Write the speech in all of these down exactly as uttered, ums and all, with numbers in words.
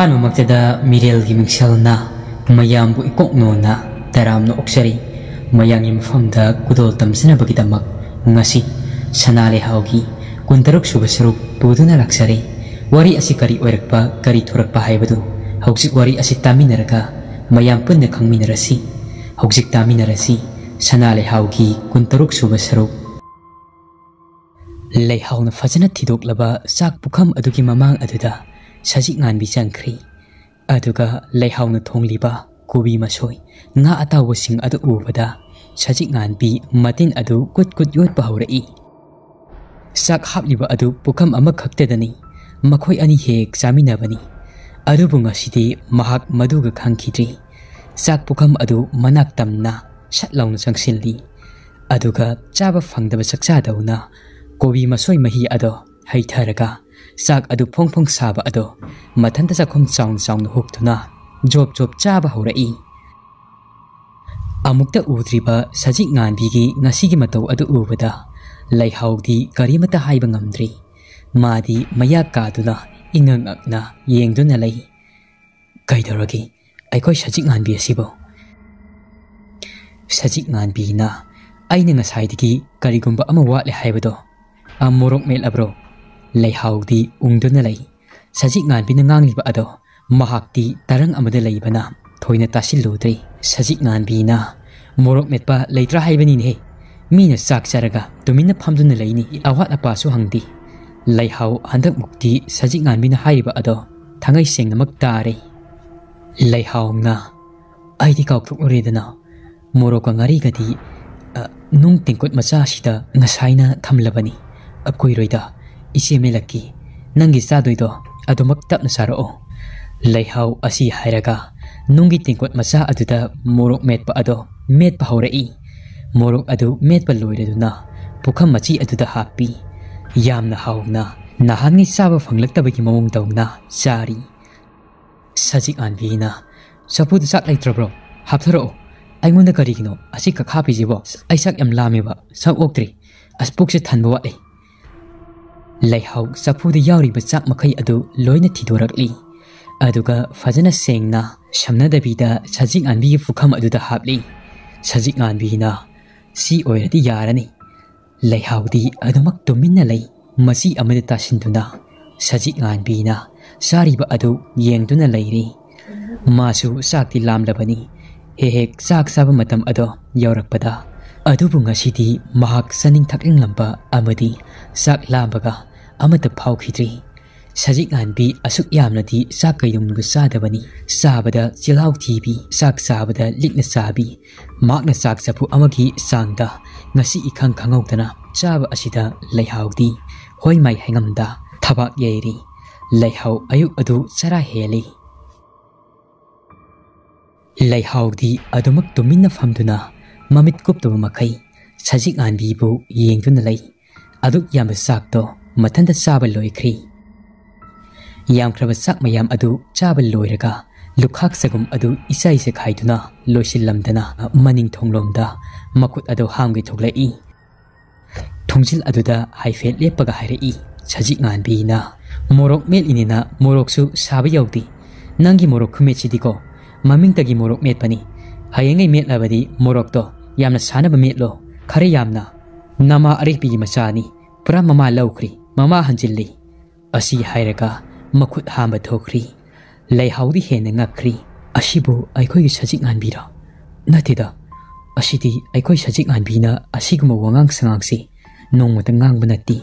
ꯑꯍꯥꯟꯕꯃꯛꯇꯗ ꯃꯤꯔꯦꯜꯒꯤ ꯃꯤꯡꯁꯦꯜꯅ ꯃꯌꯥꯝꯕꯨ ꯏꯀꯣꯛ ꯅꯣꯟꯅ ꯇꯔꯥꯝꯅ ꯑꯣꯛꯆꯔꯤ꯫ ꯃꯌꯥꯝꯒꯤ ꯃꯐꯝꯗ ꯈꯨꯗꯣꯜ ꯇꯝꯖꯅꯕꯒꯤꯗꯃꯛ ꯉꯁꯤ ꯁꯅꯥ ꯂꯩꯍꯥꯎꯒꯤ ꯀꯨꯟꯇꯔꯨꯛ ꯁꯨꯕ ꯁꯔꯨꯛ ꯄꯨꯗꯨꯅ ꯂꯥꯛꯆꯔꯤ꯫ ꯋꯥꯔꯤ ꯑꯁꯤ ꯀꯔꯤ ꯑꯣꯏꯔꯛꯄ, ꯀꯔꯤ ꯊꯣꯔꯛꯄ ꯍꯥꯏꯕꯗꯨ ꯍꯧꯖꯤꯛ ꯋꯥꯔꯤ ꯑꯁꯤ ꯇꯥꯃꯤꯟꯅꯔꯒ ꯃꯌꯥꯝ ꯄꯨꯟꯅ ꯈꯪꯃꯤꯟꯅꯔꯁꯤ꯫ ꯍꯧꯖꯤꯛ ꯇꯥꯃꯤꯟꯅꯔꯁꯤ ꯁꯅꯥ ꯂꯩꯍꯥꯎꯒꯤ ꯀꯨꯟꯇꯔꯨꯛ ꯁꯨꯕ ꯁꯔꯨꯛ꯫ ꯂꯩꯍꯥꯎꯅ ꯐꯖꯅ ꯊꯤꯗꯣꯛꯂꯕ ꯆꯥꯛ ꯄꯨꯈꯝ ꯑꯗꯨꯒꯤ ꯃꯃꯥꯡ ꯑꯗꯨꯗ ꯁꯖꯤꯛ ꯉꯥꯟꯕꯤ ꯆꯪꯈ꯭ꯔꯤ꯫ ꯑꯗꯨꯒ ꯂꯩꯍꯥꯎꯅ ꯊꯣꯡꯂꯤꯕ ꯀꯣꯕꯤ ꯃꯁꯣꯏ, ꯉꯥ ꯑꯇꯥꯎꯕꯁꯤꯡ ꯑꯗꯨ ꯎꯕꯗ ꯁꯖꯤꯛ ꯉꯥꯟꯕꯤ ꯃꯇꯤꯟ ꯑꯗꯨ ꯀꯨꯠ ꯀꯨꯠ ꯌꯣꯠꯄ ꯍꯧꯔꯛꯏ꯫ ꯆꯥꯛ ꯍꯥꯞꯂꯤꯕ ꯑꯗꯨ ꯄꯨꯈꯝ ꯑꯃꯈꯛꯇꯗꯅꯤ꯫ ꯃꯈꯣꯏ ꯑꯅꯤ ꯍꯦꯛ ꯆꯥꯃꯤꯟꯅꯕꯅꯤ꯫ ꯑꯗꯨꯕꯨ ꯉꯁꯤꯗꯤ ꯃꯍꯥꯛ ꯃꯗꯨꯒ ꯈꯪꯈꯤꯗ꯭ꯔꯤ꯫ ꯆꯥꯛ ꯄꯨꯈꯝ ꯑꯗꯨ ꯃꯅꯥꯛ ꯇꯝꯅ ꯁꯠ ꯂꯥꯎꯅ ꯆꯪꯁꯤꯜꯂꯤ꯫ ꯑꯗꯨꯒ ꯆꯥꯕ ꯐꯪꯗꯕ ꯆꯥꯛꯆꯥꯗꯧꯅ ꯀꯣꯕꯤ ꯃꯁꯣꯏ ꯃꯍꯤ ꯑꯗꯣ ꯍꯩꯊꯔꯒ ꯆꯥꯛ ꯑꯗꯨ ꯐꯣꯡ ꯐꯣꯡ ꯁꯥꯕ ꯑꯗꯣ ꯃꯊꯟꯇ ꯆꯥꯛꯈꯨꯝ ꯆꯥꯎꯅ ꯆꯥꯎꯅ ꯍꯨꯛꯇꯨꯅ ꯖꯣꯞ ꯖꯣꯞ ꯆꯥꯕ ꯍꯧꯔꯛꯏ꯫ ꯑꯃꯨꯛꯇ ꯎꯗ꯭ꯔꯤꯕ ꯁꯖꯤꯛ ꯉꯥꯟꯕꯤꯒꯤ ꯉꯁꯤꯒꯤ ꯃꯇꯧ ꯑꯗꯨ ꯎꯕꯗ ꯂꯩꯍꯥꯎꯗꯤ ꯀꯔꯤꯃꯠꯇ ꯍꯥꯏꯕ ꯉꯝꯗ꯭ꯔꯤ꯫ ꯃꯥꯗꯤ ꯃꯌꯥ ꯀꯥꯗꯨꯅ ꯏꯉꯛ ꯉꯛꯅ ꯌꯦꯡꯗꯨꯅ ꯂꯩ꯫ "ꯀꯩꯗꯧꯔꯒꯦ ꯑꯩꯈꯣꯏ ꯁꯖꯤꯛ ꯉꯥꯟꯕꯤ ꯑꯁꯤꯕꯨ?" ꯁꯖꯤꯛ ꯉꯥꯟꯕꯤꯅ, "ꯑꯩꯅ ꯉꯁꯥꯏꯗꯒꯤ ꯀꯔꯤꯒꯨꯝꯕ ꯑꯃ ꯋꯥꯠꯂꯦ ꯍꯥꯏꯕꯗꯣ, ꯑ, ꯃꯣꯔꯣꯛ ꯃꯦꯠꯂꯕ꯭ꯔꯣ?" ꯂꯩꯍꯥꯎꯗꯤ ꯎꯪꯗꯨꯅ ꯂꯩ꯫ ꯁꯖꯤꯛ ꯉꯥꯟꯕꯤꯅ ꯉꯥꯡꯂꯤꯕ ꯑꯗꯣ ꯃꯍꯥꯛꯇꯤ ꯇꯔꯪ ꯑꯃꯗ ꯂꯩꯕꯅ ꯊꯣꯏꯅ ꯇꯥꯁꯤꯜꯂꯨꯗ꯭ꯔꯦ꯫ ꯁꯖꯤꯛ ꯉꯥꯟꯕꯤꯅ, "ꯃꯣꯔꯣꯛ ꯃꯦꯠꯄ ꯂꯩꯇ꯭ꯔꯥ ꯍꯥꯏꯕꯅꯤꯅꯦꯍꯦ? ꯃꯤꯅ ꯆꯥꯛ ꯆꯥꯔꯒ ꯇꯨꯃꯤꯟꯅ ꯐꯝꯗꯨꯅ ꯂꯩꯅꯤ, ꯑꯋꯥꯠ ꯑꯄꯥꯁꯨ ꯍꯪꯗꯦ꯫" ꯂꯩꯍꯥꯎ ꯍꯟꯗꯛꯃꯨꯛꯇꯤ ꯁꯖꯤꯛ ꯉꯥꯟꯕꯤꯅ ꯍꯥꯏꯔꯤꯕ ꯑꯗꯣ ꯊꯉꯩ ꯁꯦꯡꯅꯃꯛ ꯇꯥꯔꯦ꯫ ꯂꯩꯍꯥꯎꯅ, "ꯑꯩꯗꯤ ꯀꯥꯎꯊꯣꯛꯂꯨꯔꯦꯗꯅ, ꯃꯣꯔꯣꯛꯀ ꯉꯥꯔꯤꯒꯗꯤ, ꯑ, ꯅꯨꯡ ꯇꯦꯡꯀꯣꯠ ꯃꯆꯥ ꯑꯁꯤꯗ ꯉꯁꯥꯏꯅ ꯊꯝꯂꯕꯅꯤ꯫ ꯑ, ꯀꯨꯏꯔꯣꯏꯗ, ꯏꯆꯦ ꯃꯦꯂꯛꯀꯤ, ꯅꯪꯒꯤ ꯆꯥꯗꯣꯏꯗꯣ ꯑꯗꯨꯃꯛ ꯇꯞꯅ ꯆꯥꯔꯛꯑꯣ꯫" ꯂꯩꯍꯥꯎ ꯑꯁꯤ ꯍꯥꯏꯔꯒ ꯅꯨꯡꯒꯤ ꯇꯦꯡꯀꯣꯠ ꯃꯆꯥ ꯑꯗꯨꯗ ꯃꯣꯔꯣꯛ ꯃꯦꯠꯄ ꯑꯗꯣ ꯃꯦꯠꯄ ꯍꯧꯔꯛꯏ꯫ ꯃꯣꯔꯣꯛ ꯑꯗꯨ ꯃꯦꯠꯄ ꯂꯣꯏꯔꯗꯨꯅ ꯄꯨꯈꯝ ꯃꯆꯤ ꯑꯗꯨꯗ ꯍꯥꯞꯄꯤ꯫ ꯌꯥꯝꯅ ꯍꯥꯎꯅ, ꯅꯍꯥꯟꯉꯩ ꯆꯥꯕ ꯐꯪꯂꯛꯇꯕꯒꯤ ꯃꯑꯣꯡ ꯇꯧꯅ ꯆꯥꯔꯤ꯫ ꯁꯖꯤꯛ ꯉꯥꯟꯕꯤꯅ, "ꯆꯐꯨꯗ ꯆꯥꯛ ꯂꯩꯇ꯭ꯔꯕ꯭ꯔꯣ? ꯍꯥꯞꯊꯔꯛꯑꯣ꯫ ꯑꯩꯉꯣꯟꯗ ꯀꯔꯤꯒꯤꯅꯣ ꯑꯁꯤ ꯀꯛ ꯍꯥꯞꯄꯤꯁꯤꯕꯣ? ꯑꯩ ꯆꯥꯛ ꯌꯥꯝ ꯂꯥꯝꯃꯦꯕ꯫ ꯆꯥꯛ ꯑꯣꯛꯇ꯭ꯔꯤ꯫ ꯑꯁ, ꯄꯨꯛꯁꯦ ꯊꯟꯕ ꯋꯥꯠꯂꯤ꯫" ꯂꯩꯍꯥꯎ ꯆꯐꯨꯗ ꯌꯥꯎꯔꯤꯕ ꯆꯥꯛ ꯃꯈꯩ ꯑꯗꯨ ꯂꯣꯏꯅ ꯊꯤꯗꯣꯔꯛꯂꯤ꯫ ꯑꯗꯨꯒ ꯐꯖꯅ ꯁꯦꯡꯅ ꯁꯝꯅꯗꯕꯤꯗ ꯁꯖꯤꯛ ꯉꯥꯟꯕꯤꯒꯤ ꯄꯨꯈꯝ ꯑꯗꯨꯗ ꯍꯥꯞꯂꯤ꯫ ꯁꯖꯤꯛ ꯉꯥꯟꯕꯤꯅ, "ꯁꯤ ꯑꯣꯏꯔꯗꯤ ꯌꯥꯔꯅꯤ꯫" ꯂꯩꯍꯥꯎꯗꯤ ꯑꯗꯨꯃꯛ ꯇꯨꯃꯤꯟꯅ ꯂꯩ꯫ ꯃꯆꯤ ꯑꯃꯗ ꯇꯥꯁꯤꯟꯗꯨꯅ ꯁꯖꯤꯛ ꯉꯥꯟꯕꯤꯅ ꯆꯥꯔꯤꯕ ꯑꯗꯨ ꯌꯦꯡꯗꯨꯅ ꯂꯩꯔꯤ꯫ ꯃꯥꯁꯨ ꯆꯥꯛꯇꯤ ꯂꯥꯝꯂꯕꯅꯤ꯫ ꯍꯦꯛ ꯍꯦꯛ ꯆꯥꯛ ꯆꯥꯕ ꯃꯇꯝ ꯑꯗꯣ ꯌꯧꯔꯛꯄꯗ, ꯑꯗꯨꯕꯨ ꯉꯁꯤꯗꯤ ꯃꯍꯥꯛ ꯆꯥꯅꯤꯡ ꯊꯛꯅꯤꯡꯂꯝꯕ ꯑꯃꯗꯤ ꯆꯥꯛ ꯂꯥꯝꯕꯒ ꯑꯃꯠꯇ ꯐꯥꯎꯈꯤꯗ꯭ꯔꯤ꯫ ꯁꯖꯤꯛ ꯉꯥꯟꯕꯤ ꯑꯁꯨꯛ ꯌꯥꯝꯅꯗꯤ ꯆꯥꯛ ꯀꯩꯗꯧꯅꯨꯡꯗ ꯆꯥꯗꯕꯅꯤ꯫ ꯆꯥꯕꯗ ꯆꯤꯜꯍꯥꯎ ꯊꯤꯕꯤ, ꯆꯥꯛ ꯆꯥꯕꯗ ꯂꯤꯛꯅ ꯆꯥꯕꯤ, ꯃꯍꯥꯛꯅ ꯆꯥꯛ ꯆꯐꯨ ꯑꯃꯒꯤ ꯆꯥꯡꯗ ꯉꯁꯤ ꯏꯈꯪ ꯈꯪꯍꯧꯗꯅ ꯆꯥꯕ ꯑꯁꯤꯗ ꯂꯩꯍꯥꯎꯗꯤ ꯍꯣꯏ ꯃꯥꯏ ꯍꯥꯏꯉꯝꯗ ꯊꯕꯥꯛ ꯌꯩꯔꯤ꯫ ꯂꯩꯍꯥꯎ ꯑꯌꯨꯛ ꯑꯗꯨ ꯆꯔꯥ ꯍꯦꯜꯂꯤ꯫ ꯂꯩꯍꯥꯎꯗꯤ ꯑꯗꯨꯃꯛ ꯇꯨꯃꯤꯟꯅ ꯐꯝꯗꯨꯅ ꯃꯃꯤꯠ ꯀꯨꯞꯇꯕ ꯃꯈꯩ ꯁꯖꯤꯛ ꯉꯥꯟꯕꯤꯕꯨ ꯌꯦꯡꯗꯨꯅ ꯂꯩ꯫ ꯑꯗꯨꯛ ꯌꯥꯝꯕ ꯆꯥꯛꯇꯣ ꯃꯊꯟꯇ ꯆꯥꯕ ꯂꯣꯏꯈ꯭ꯔꯤ꯫ ꯌꯥꯝꯈ꯭ꯔꯕ ꯆꯥꯛ ꯃꯌꯥꯝ ꯑꯗꯨ ꯆꯥꯕ ꯂꯣꯏꯔꯒ ꯂꯨꯈꯥꯛ ꯆꯒꯨꯝ ꯑꯗꯨ ꯏꯆꯥꯏ ꯆꯈꯥꯏꯗꯨꯅ ꯂꯣꯏꯁꯤꯜꯂꯝꯗꯅ ꯃꯅꯤꯡ ꯊꯣꯡꯂꯣꯝꯗ ꯃꯈꯨꯠ ꯑꯗꯨ ꯍꯥꯝꯒꯦ ꯊꯣꯛꯂꯛꯏ꯫ ꯊꯣꯡꯖꯤꯜ ꯑꯗꯨꯗ ꯍꯥꯏꯐꯦꯠ ꯂꯦꯞꯄꯒ ꯍꯥꯏꯔꯛꯏ ꯁꯖꯤꯛ ꯉꯥꯟꯕꯤꯅ, "ꯃꯣꯔꯣꯛ ꯃꯦꯠꯂꯤꯅꯦꯅ ꯃꯣꯔꯣꯛꯁꯨ ꯁꯥꯕ ꯌꯧꯗꯦ꯫ ꯅꯪꯒꯤ ꯃꯣꯔꯣꯛ ꯈꯨꯃꯦꯠꯁꯤꯗꯤꯀꯣ, ꯃꯃꯤꯡꯇꯒꯤ ꯃꯣꯔꯣꯛ ꯃꯦꯠꯄꯅꯤ꯫ ꯍꯌꯦꯡꯉꯩ ꯃꯦꯠꯂꯕꯗꯤ ꯃꯣꯔꯣꯛꯇꯣ ꯌꯥꯝꯅ ꯁꯥꯅꯕ ꯃꯦꯠꯂꯣ, ꯈꯔ ꯌꯥꯝꯅ꯫ ꯅꯃꯥ ꯑꯔꯦꯛꯄꯤꯒꯤ ꯃꯆꯥꯅꯤ, ꯄꯨꯔꯥ ꯃꯃꯥ ꯂꯧꯈ꯭ꯔꯤ, ꯃꯃꯥ ꯍꯟꯖꯤꯜꯂꯤ꯫" ꯑꯁꯤ ꯍꯥꯏꯔꯒ ꯃꯈꯨꯠ ꯍꯥꯝꯕ ꯊꯣꯛꯈ꯭ꯔꯤ꯫ ꯂꯩꯍꯥꯎꯗꯤ ꯍꯦꯟꯅ ꯉꯛꯈ꯭ꯔꯤ꯫ "ꯑꯁꯤꯕꯨ ꯑꯩꯈꯣꯏꯒꯤ ꯁꯖꯤꯛ ꯉꯥꯟꯕꯤꯔꯣ? ꯅꯠꯇꯦꯗ, ꯑꯁꯤꯗꯤ ꯑꯩꯈꯣꯏ ꯁꯖꯤꯛ ꯉꯥꯟꯕꯤꯅ ꯑꯁꯤꯒꯨꯝꯕ ꯋꯥꯉꯥꯡ ꯁꯉꯥꯡꯁꯤ ꯅꯣꯡꯃꯇ ꯉꯥꯡꯕ ꯅꯠꯇꯦ꯫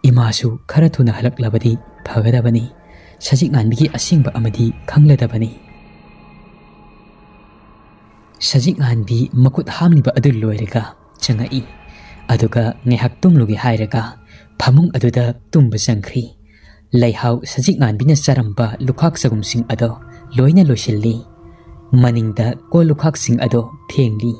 ꯏꯃꯥꯁꯨ ꯈꯔ ꯊꯨꯅ ꯍꯜꯂꯛꯂꯕꯗꯤ ꯐꯒꯗꯕꯅꯤ꯫ ꯁꯖꯤꯛ ꯉꯥꯟꯕꯤꯒꯤ ꯑꯁꯦꯡꯕ ꯑꯃꯗꯤ ꯈꯪꯂꯗꯕꯅꯤ꯫" ꯁꯖꯤꯛ ꯉꯥꯟꯕꯤ ꯃꯈꯨꯠ ꯍꯥꯝꯂꯤꯕ ꯑꯗꯨ ꯂꯣꯏꯔꯒ ꯆꯪꯉꯛꯏ꯫ ꯑꯗꯨꯒ ꯉꯥꯏꯍꯥꯛ ꯇꯨꯝꯂꯨꯒꯦ ꯍꯥꯏꯔꯒ ꯐꯃꯨꯡ ꯑꯗꯨꯗ ꯇꯨꯝꯕ ꯆꯪꯈ꯭ꯔꯤ꯫ ꯂꯩꯍꯥꯎ ꯁꯖꯤꯛ ꯉꯥꯟꯕꯤꯅ ꯆꯥꯔꯝꯕ ꯂꯨꯈꯥꯛ ꯆꯒꯨꯝꯁꯤꯡ ꯑꯗꯣ ꯂꯣꯏꯅ ꯂꯣꯏꯁꯤꯜꯂꯤ꯫ ꯃꯅꯤꯡꯗ ꯀꯣꯜ ꯂꯨꯈꯥꯛꯁꯤꯡ ꯑꯗꯣ ꯐꯦꯡꯂꯤ꯫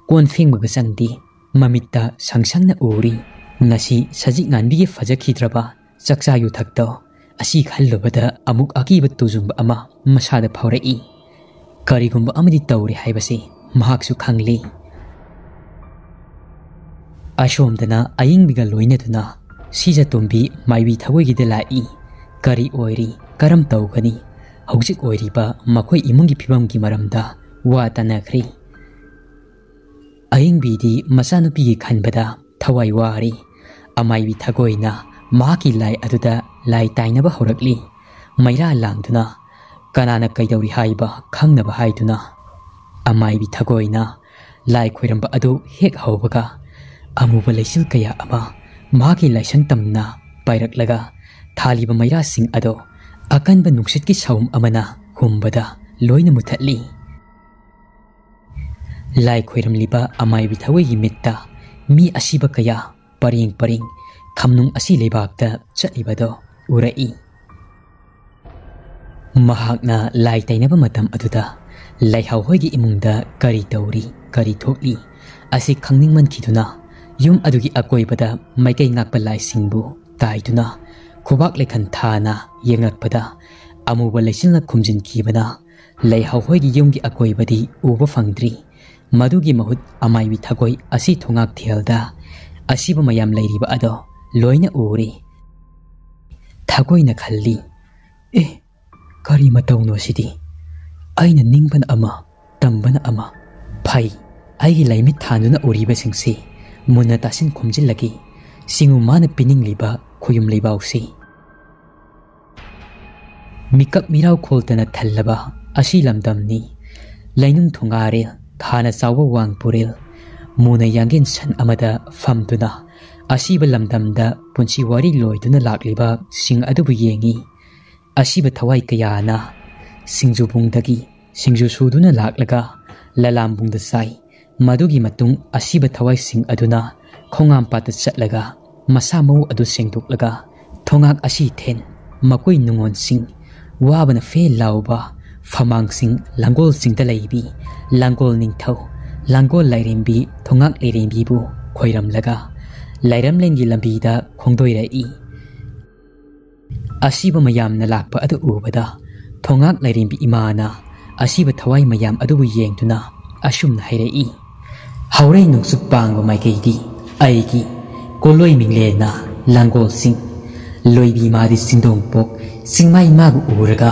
ꯀꯣꯟ ꯐꯦꯡꯕꯒ ꯆꯪꯗꯦ꯫ ꯃꯃꯤꯠꯇ ꯁꯪ ꯁꯪꯅ ꯎꯔꯤ꯫ ꯉꯁꯤ ꯁꯖꯤꯛ ꯉꯥꯟꯕꯤꯒꯤ ꯐꯖꯈꯤꯗ꯭ꯔꯕ ꯆꯥꯛꯆꯥ ꯌꯨꯊꯛꯇꯣ ꯑꯁꯤ ꯈꯜꯂꯨꯕꯗ ꯑꯃꯨꯛ ꯑꯀꯤꯕ ꯇꯨꯖꯨꯡꯕ ꯑꯃ ꯃꯁꯥꯗ ꯐꯥꯎꯔꯛꯏ꯫ ꯀꯔꯤꯒꯨꯝꯕ ꯑꯃꯗꯤ ꯇꯧꯔꯦ ꯍꯥꯏꯕꯁꯤ ꯃꯍꯥꯛꯁꯨ ꯈꯪꯂꯤ꯫ ꯑꯁꯣꯝꯗꯅ ꯑꯏꯪꯕꯤꯒ ꯂꯣꯏꯅꯗꯨꯅ ꯁꯤꯖꯇꯣꯝꯕꯤ ꯃꯥꯏꯕꯤ ꯊꯋꯣꯏꯒꯤꯗ ꯂꯥꯛꯏ꯫ ꯀꯔꯤ ꯑꯣꯏꯔꯤ? ꯀꯔꯝ ꯇꯧꯒꯅꯤ? ꯍꯧꯖꯤꯛ ꯑꯣꯏꯔꯤꯕ ꯃꯈꯣꯏ ꯏꯃꯨꯡꯒꯤ ꯐꯤꯕꯝꯒꯤ ꯃꯔꯝꯗ ꯋꯥ ꯇꯥꯅꯈ꯭ꯔꯤ꯫ ꯑꯌꯤꯡꯕꯤꯗꯤ ꯃꯆꯥꯅꯨꯄꯤꯒꯤ ꯈꯟꯕꯗ ꯊꯋꯥꯏ ꯋꯥꯔꯤ꯫ ꯑꯃꯥꯏꯕꯤ ꯊꯒꯣꯏꯅ ꯃꯍꯥꯛꯀꯤ ꯂꯥꯏ ꯑꯗꯨꯗ ꯂꯥꯏ ꯇꯥꯏꯅꯕ ꯍꯧꯔꯛꯂꯤ꯫ ꯃꯩꯔꯥ ꯂꯥꯡꯗꯨꯅ ꯀꯅꯥꯅ ꯀꯩꯗꯧꯔꯤ ꯍꯥꯏꯕ ꯈꯪꯅꯕ ꯍꯥꯏꯗꯨꯅ ꯑꯃꯥꯏꯕꯤ ꯊꯒꯣꯏꯅ ꯂꯥꯏ ꯈꯣꯏꯔꯝꯕ ꯑꯗꯨ ꯍꯦꯛ ꯍꯧꯕꯒ ꯑꯃꯨꯕ ꯂꯩꯆꯤꯜ ꯀꯌꯥ ꯑꯃ ꯃꯍꯥꯛꯀꯤ ꯂꯥꯏꯁꯪ ꯇꯝꯅ ꯄꯥꯏꯔꯛꯂꯒ ꯊꯥꯜꯂꯤꯕ ꯃꯩꯔꯥꯁꯤꯡ ꯑꯗꯣ ꯑꯀꯟꯕ ꯅꯨꯡꯁꯤꯠꯀꯤ ꯁꯥꯎꯝ ꯑꯃꯅ ꯍꯨꯝꯕꯗ ꯂꯣꯏꯅ ꯃꯨꯊꯠꯂꯤ꯫ ꯂꯥꯏ ꯈꯣꯏꯔꯝꯂꯤꯕ ꯑꯃꯥꯏꯕꯤ ꯊꯒꯣꯏꯒꯤ ꯃꯤꯠꯇ ꯃꯤ ꯑꯁꯤꯕ ꯀꯌꯥ ꯄꯔꯦꯡ ꯄꯔꯦꯡ ꯈꯝꯅꯨꯡ ꯑꯁꯤ ꯂꯩꯕꯥꯛꯇ ꯆꯠꯂꯤꯕꯗꯣ ꯎꯔꯛꯏ꯫ ꯃꯍꯥꯛꯅ ꯂꯥꯏ ꯇꯩꯅꯕ ꯃꯇꯝ ꯑꯗꯨꯗ ꯂꯩꯍꯥꯎ ꯍꯣꯏꯒꯤ ꯏꯃꯨꯡꯗ ꯀꯔꯤ ꯇꯧꯔꯤ, ꯀꯔꯤ ꯊꯣꯛꯂꯤ ꯑꯁꯤ ꯈꯪꯅꯤꯡꯃꯟꯈꯤꯗꯨꯅ ꯌꯨꯝ ꯑꯗꯨꯒꯤ ꯑꯀꯣꯏꯕꯗ ꯃꯥꯏꯀꯩ ꯉꯥꯛꯄ ꯂꯥꯏꯁꯤꯡꯕꯨ ꯇꯥꯏꯗꯨꯅ ꯈꯨꯕꯥꯛ ꯂꯩꯈꯟ ꯊꯥꯅ ꯌꯦꯡꯂꯛꯄꯗ ꯑꯃꯨꯕ ꯂꯩꯆꯤꯜꯅ ꯈꯨꯝꯖꯤꯟꯈꯤꯕꯅ ꯂꯩꯍꯥꯎ ꯍꯣꯏꯒꯤ ꯌꯨꯝꯒꯤ ꯑꯀꯣꯏꯕꯗꯤ ꯎꯕ ꯐꯪꯗ꯭ꯔꯤ꯫ ꯃꯗꯨꯒꯤ ꯃꯍꯨꯠ ꯑꯃꯥꯏꯕꯤ ꯊꯒꯣꯏ ꯑꯁꯤ ꯊꯣꯉꯥꯛ ꯊꯦꯜꯗ ꯑꯁꯤꯕ ꯃꯌꯥꯝ ꯂꯩꯔꯤꯕ ꯑꯗꯣ ꯂꯣꯏꯅ ꯎꯔꯤ꯫ ꯊꯒꯣꯏꯅ ꯈꯜꯂꯤ, "ꯑꯦ, ꯀꯔꯤ ꯃꯇꯧꯅꯣ ꯁꯤꯗꯤ? ꯑꯩꯅ ꯅꯤꯡꯕꯅ ꯑꯃ, ꯇꯝꯕꯅ ꯑꯃ꯫ ꯐꯩ, ꯑꯩꯒꯤ ꯂꯥꯏꯃꯤꯠ ꯊꯥꯟꯗꯨꯅ ꯎꯔꯤꯕꯁꯤꯡꯁꯤ ꯃꯨꯟꯅ ꯇꯥꯁꯤꯟ ꯈꯣꯝꯖꯤꯜꯂꯒꯦ꯫ ꯁꯤꯡꯉꯨ ꯃꯥꯅ ꯄꯤꯅꯤꯡꯂꯤꯕ ꯈꯣꯌꯨꯝ ꯂꯩꯕꯥꯎꯁꯤ꯫" ꯃꯤꯀꯞ ꯃꯤꯔꯥꯎ ꯈꯣꯜꯇꯅ ꯊꯜꯂꯕ ꯑꯁꯤ ꯂꯝꯗꯝꯅꯤ꯫ ꯂꯩꯅꯨꯡ ꯊꯣꯡꯒꯥꯔꯦꯜ, ꯊꯥꯅ ꯆꯥꯎꯕ ꯋꯥꯡ ꯄꯨꯔꯦꯜ, ꯃꯨꯅ ꯌꯥꯡꯒꯦꯟ ꯁꯟ ꯑꯃꯗ ꯐꯝꯗꯨꯅ ꯑꯁꯤꯕ ꯂꯝꯗꯝꯗ ꯄꯨꯟꯁꯤ ꯋꯥꯔꯤ ꯂꯣꯏꯗꯨꯅ ꯂꯥꯛꯂꯤꯕꯁꯤꯡ ꯑꯗꯨꯕꯨ ꯌꯦꯡꯏ꯫ ꯑꯁꯤꯕ ꯊꯋꯥꯏ ꯀꯌꯥꯅ ꯁꯤꯡꯖꯨꯕꯨꯡꯗꯒꯤ ꯁꯤꯡꯖꯨ ꯁꯨꯗꯨꯅ ꯂꯥꯛꯂꯒ ꯂꯂꯥꯝꯕꯨꯡꯗ ꯆꯥꯏ꯫ ꯃꯗꯨꯒꯤ ꯃꯇꯨꯡ ꯑꯁꯤꯕ ꯊꯋꯥꯏꯁꯤꯡ ꯑꯗꯨꯅ ꯈꯣꯡꯉꯥꯝꯄꯥꯠꯇ ꯆꯠꯂꯒ ꯃꯁꯥ ꯃꯎ ꯑꯗꯨ ꯁꯦꯡꯗꯣꯛꯂꯒ ꯊꯣꯉꯥꯛ ꯑꯁꯤ ꯊꯦꯟ, ꯃꯀꯣꯏ ꯅꯨꯡꯉꯣꯟꯁꯤꯡ, ꯋꯥꯕꯅ ꯐꯦ ꯂꯥꯎꯕ ꯐꯃꯥꯡꯁꯤꯡ, ꯂꯥꯡꯒꯣꯜꯁꯤꯡꯗ ꯂꯩꯕꯤ ꯂꯥꯡꯒꯣꯜ ꯅꯤꯡꯊꯧ, ꯂꯥꯡꯒꯣꯜ ꯂꯥꯏꯔꯦꯝꯕꯤ, ꯊꯣꯉꯥꯛ ꯂꯥꯏꯔꯦꯝꯕꯤꯕꯨ ꯈꯣꯏꯔꯝꯂꯒ ꯂꯥꯏꯔꯝꯂꯦꯟꯒꯤ ꯂꯝꯕꯤꯗ ꯈꯣꯡꯗꯣꯏꯔꯛꯏ꯫ ꯑꯁꯤꯕ ꯃꯌꯥꯝꯅ ꯂꯥꯛꯄ ꯑꯗꯨ ꯎꯕꯗ ꯊꯣꯉꯥꯛ ꯂꯥꯏꯔꯦꯝꯕꯤ ꯏꯃꯥꯅ ꯑꯁꯤꯕ ꯊꯋꯥꯏ ꯃꯌꯥꯝ ꯑꯗꯨꯕꯨ ꯌꯦꯡꯗꯨꯅ ꯑꯁꯨꯝꯅ ꯍꯥꯏꯔꯛꯏ, "ꯍꯧꯔꯩ ꯅꯣꯡꯆꯨꯞ ꯄꯥꯡꯕ ꯃꯥꯏꯀꯩꯗꯤ ꯑꯩꯒꯤ ꯀꯣꯜꯂꯣꯏ ꯃꯤꯡꯂꯦꯟꯅ ꯂꯥꯡꯒꯣꯜꯁꯤꯡ, ꯂꯣꯏꯕꯤ ꯃꯥꯗꯤ ꯆꯤꯡꯗꯣꯡꯄꯣꯛ ꯆꯤꯡꯃꯥꯏ ꯃꯥꯕꯨ ꯎꯔꯒ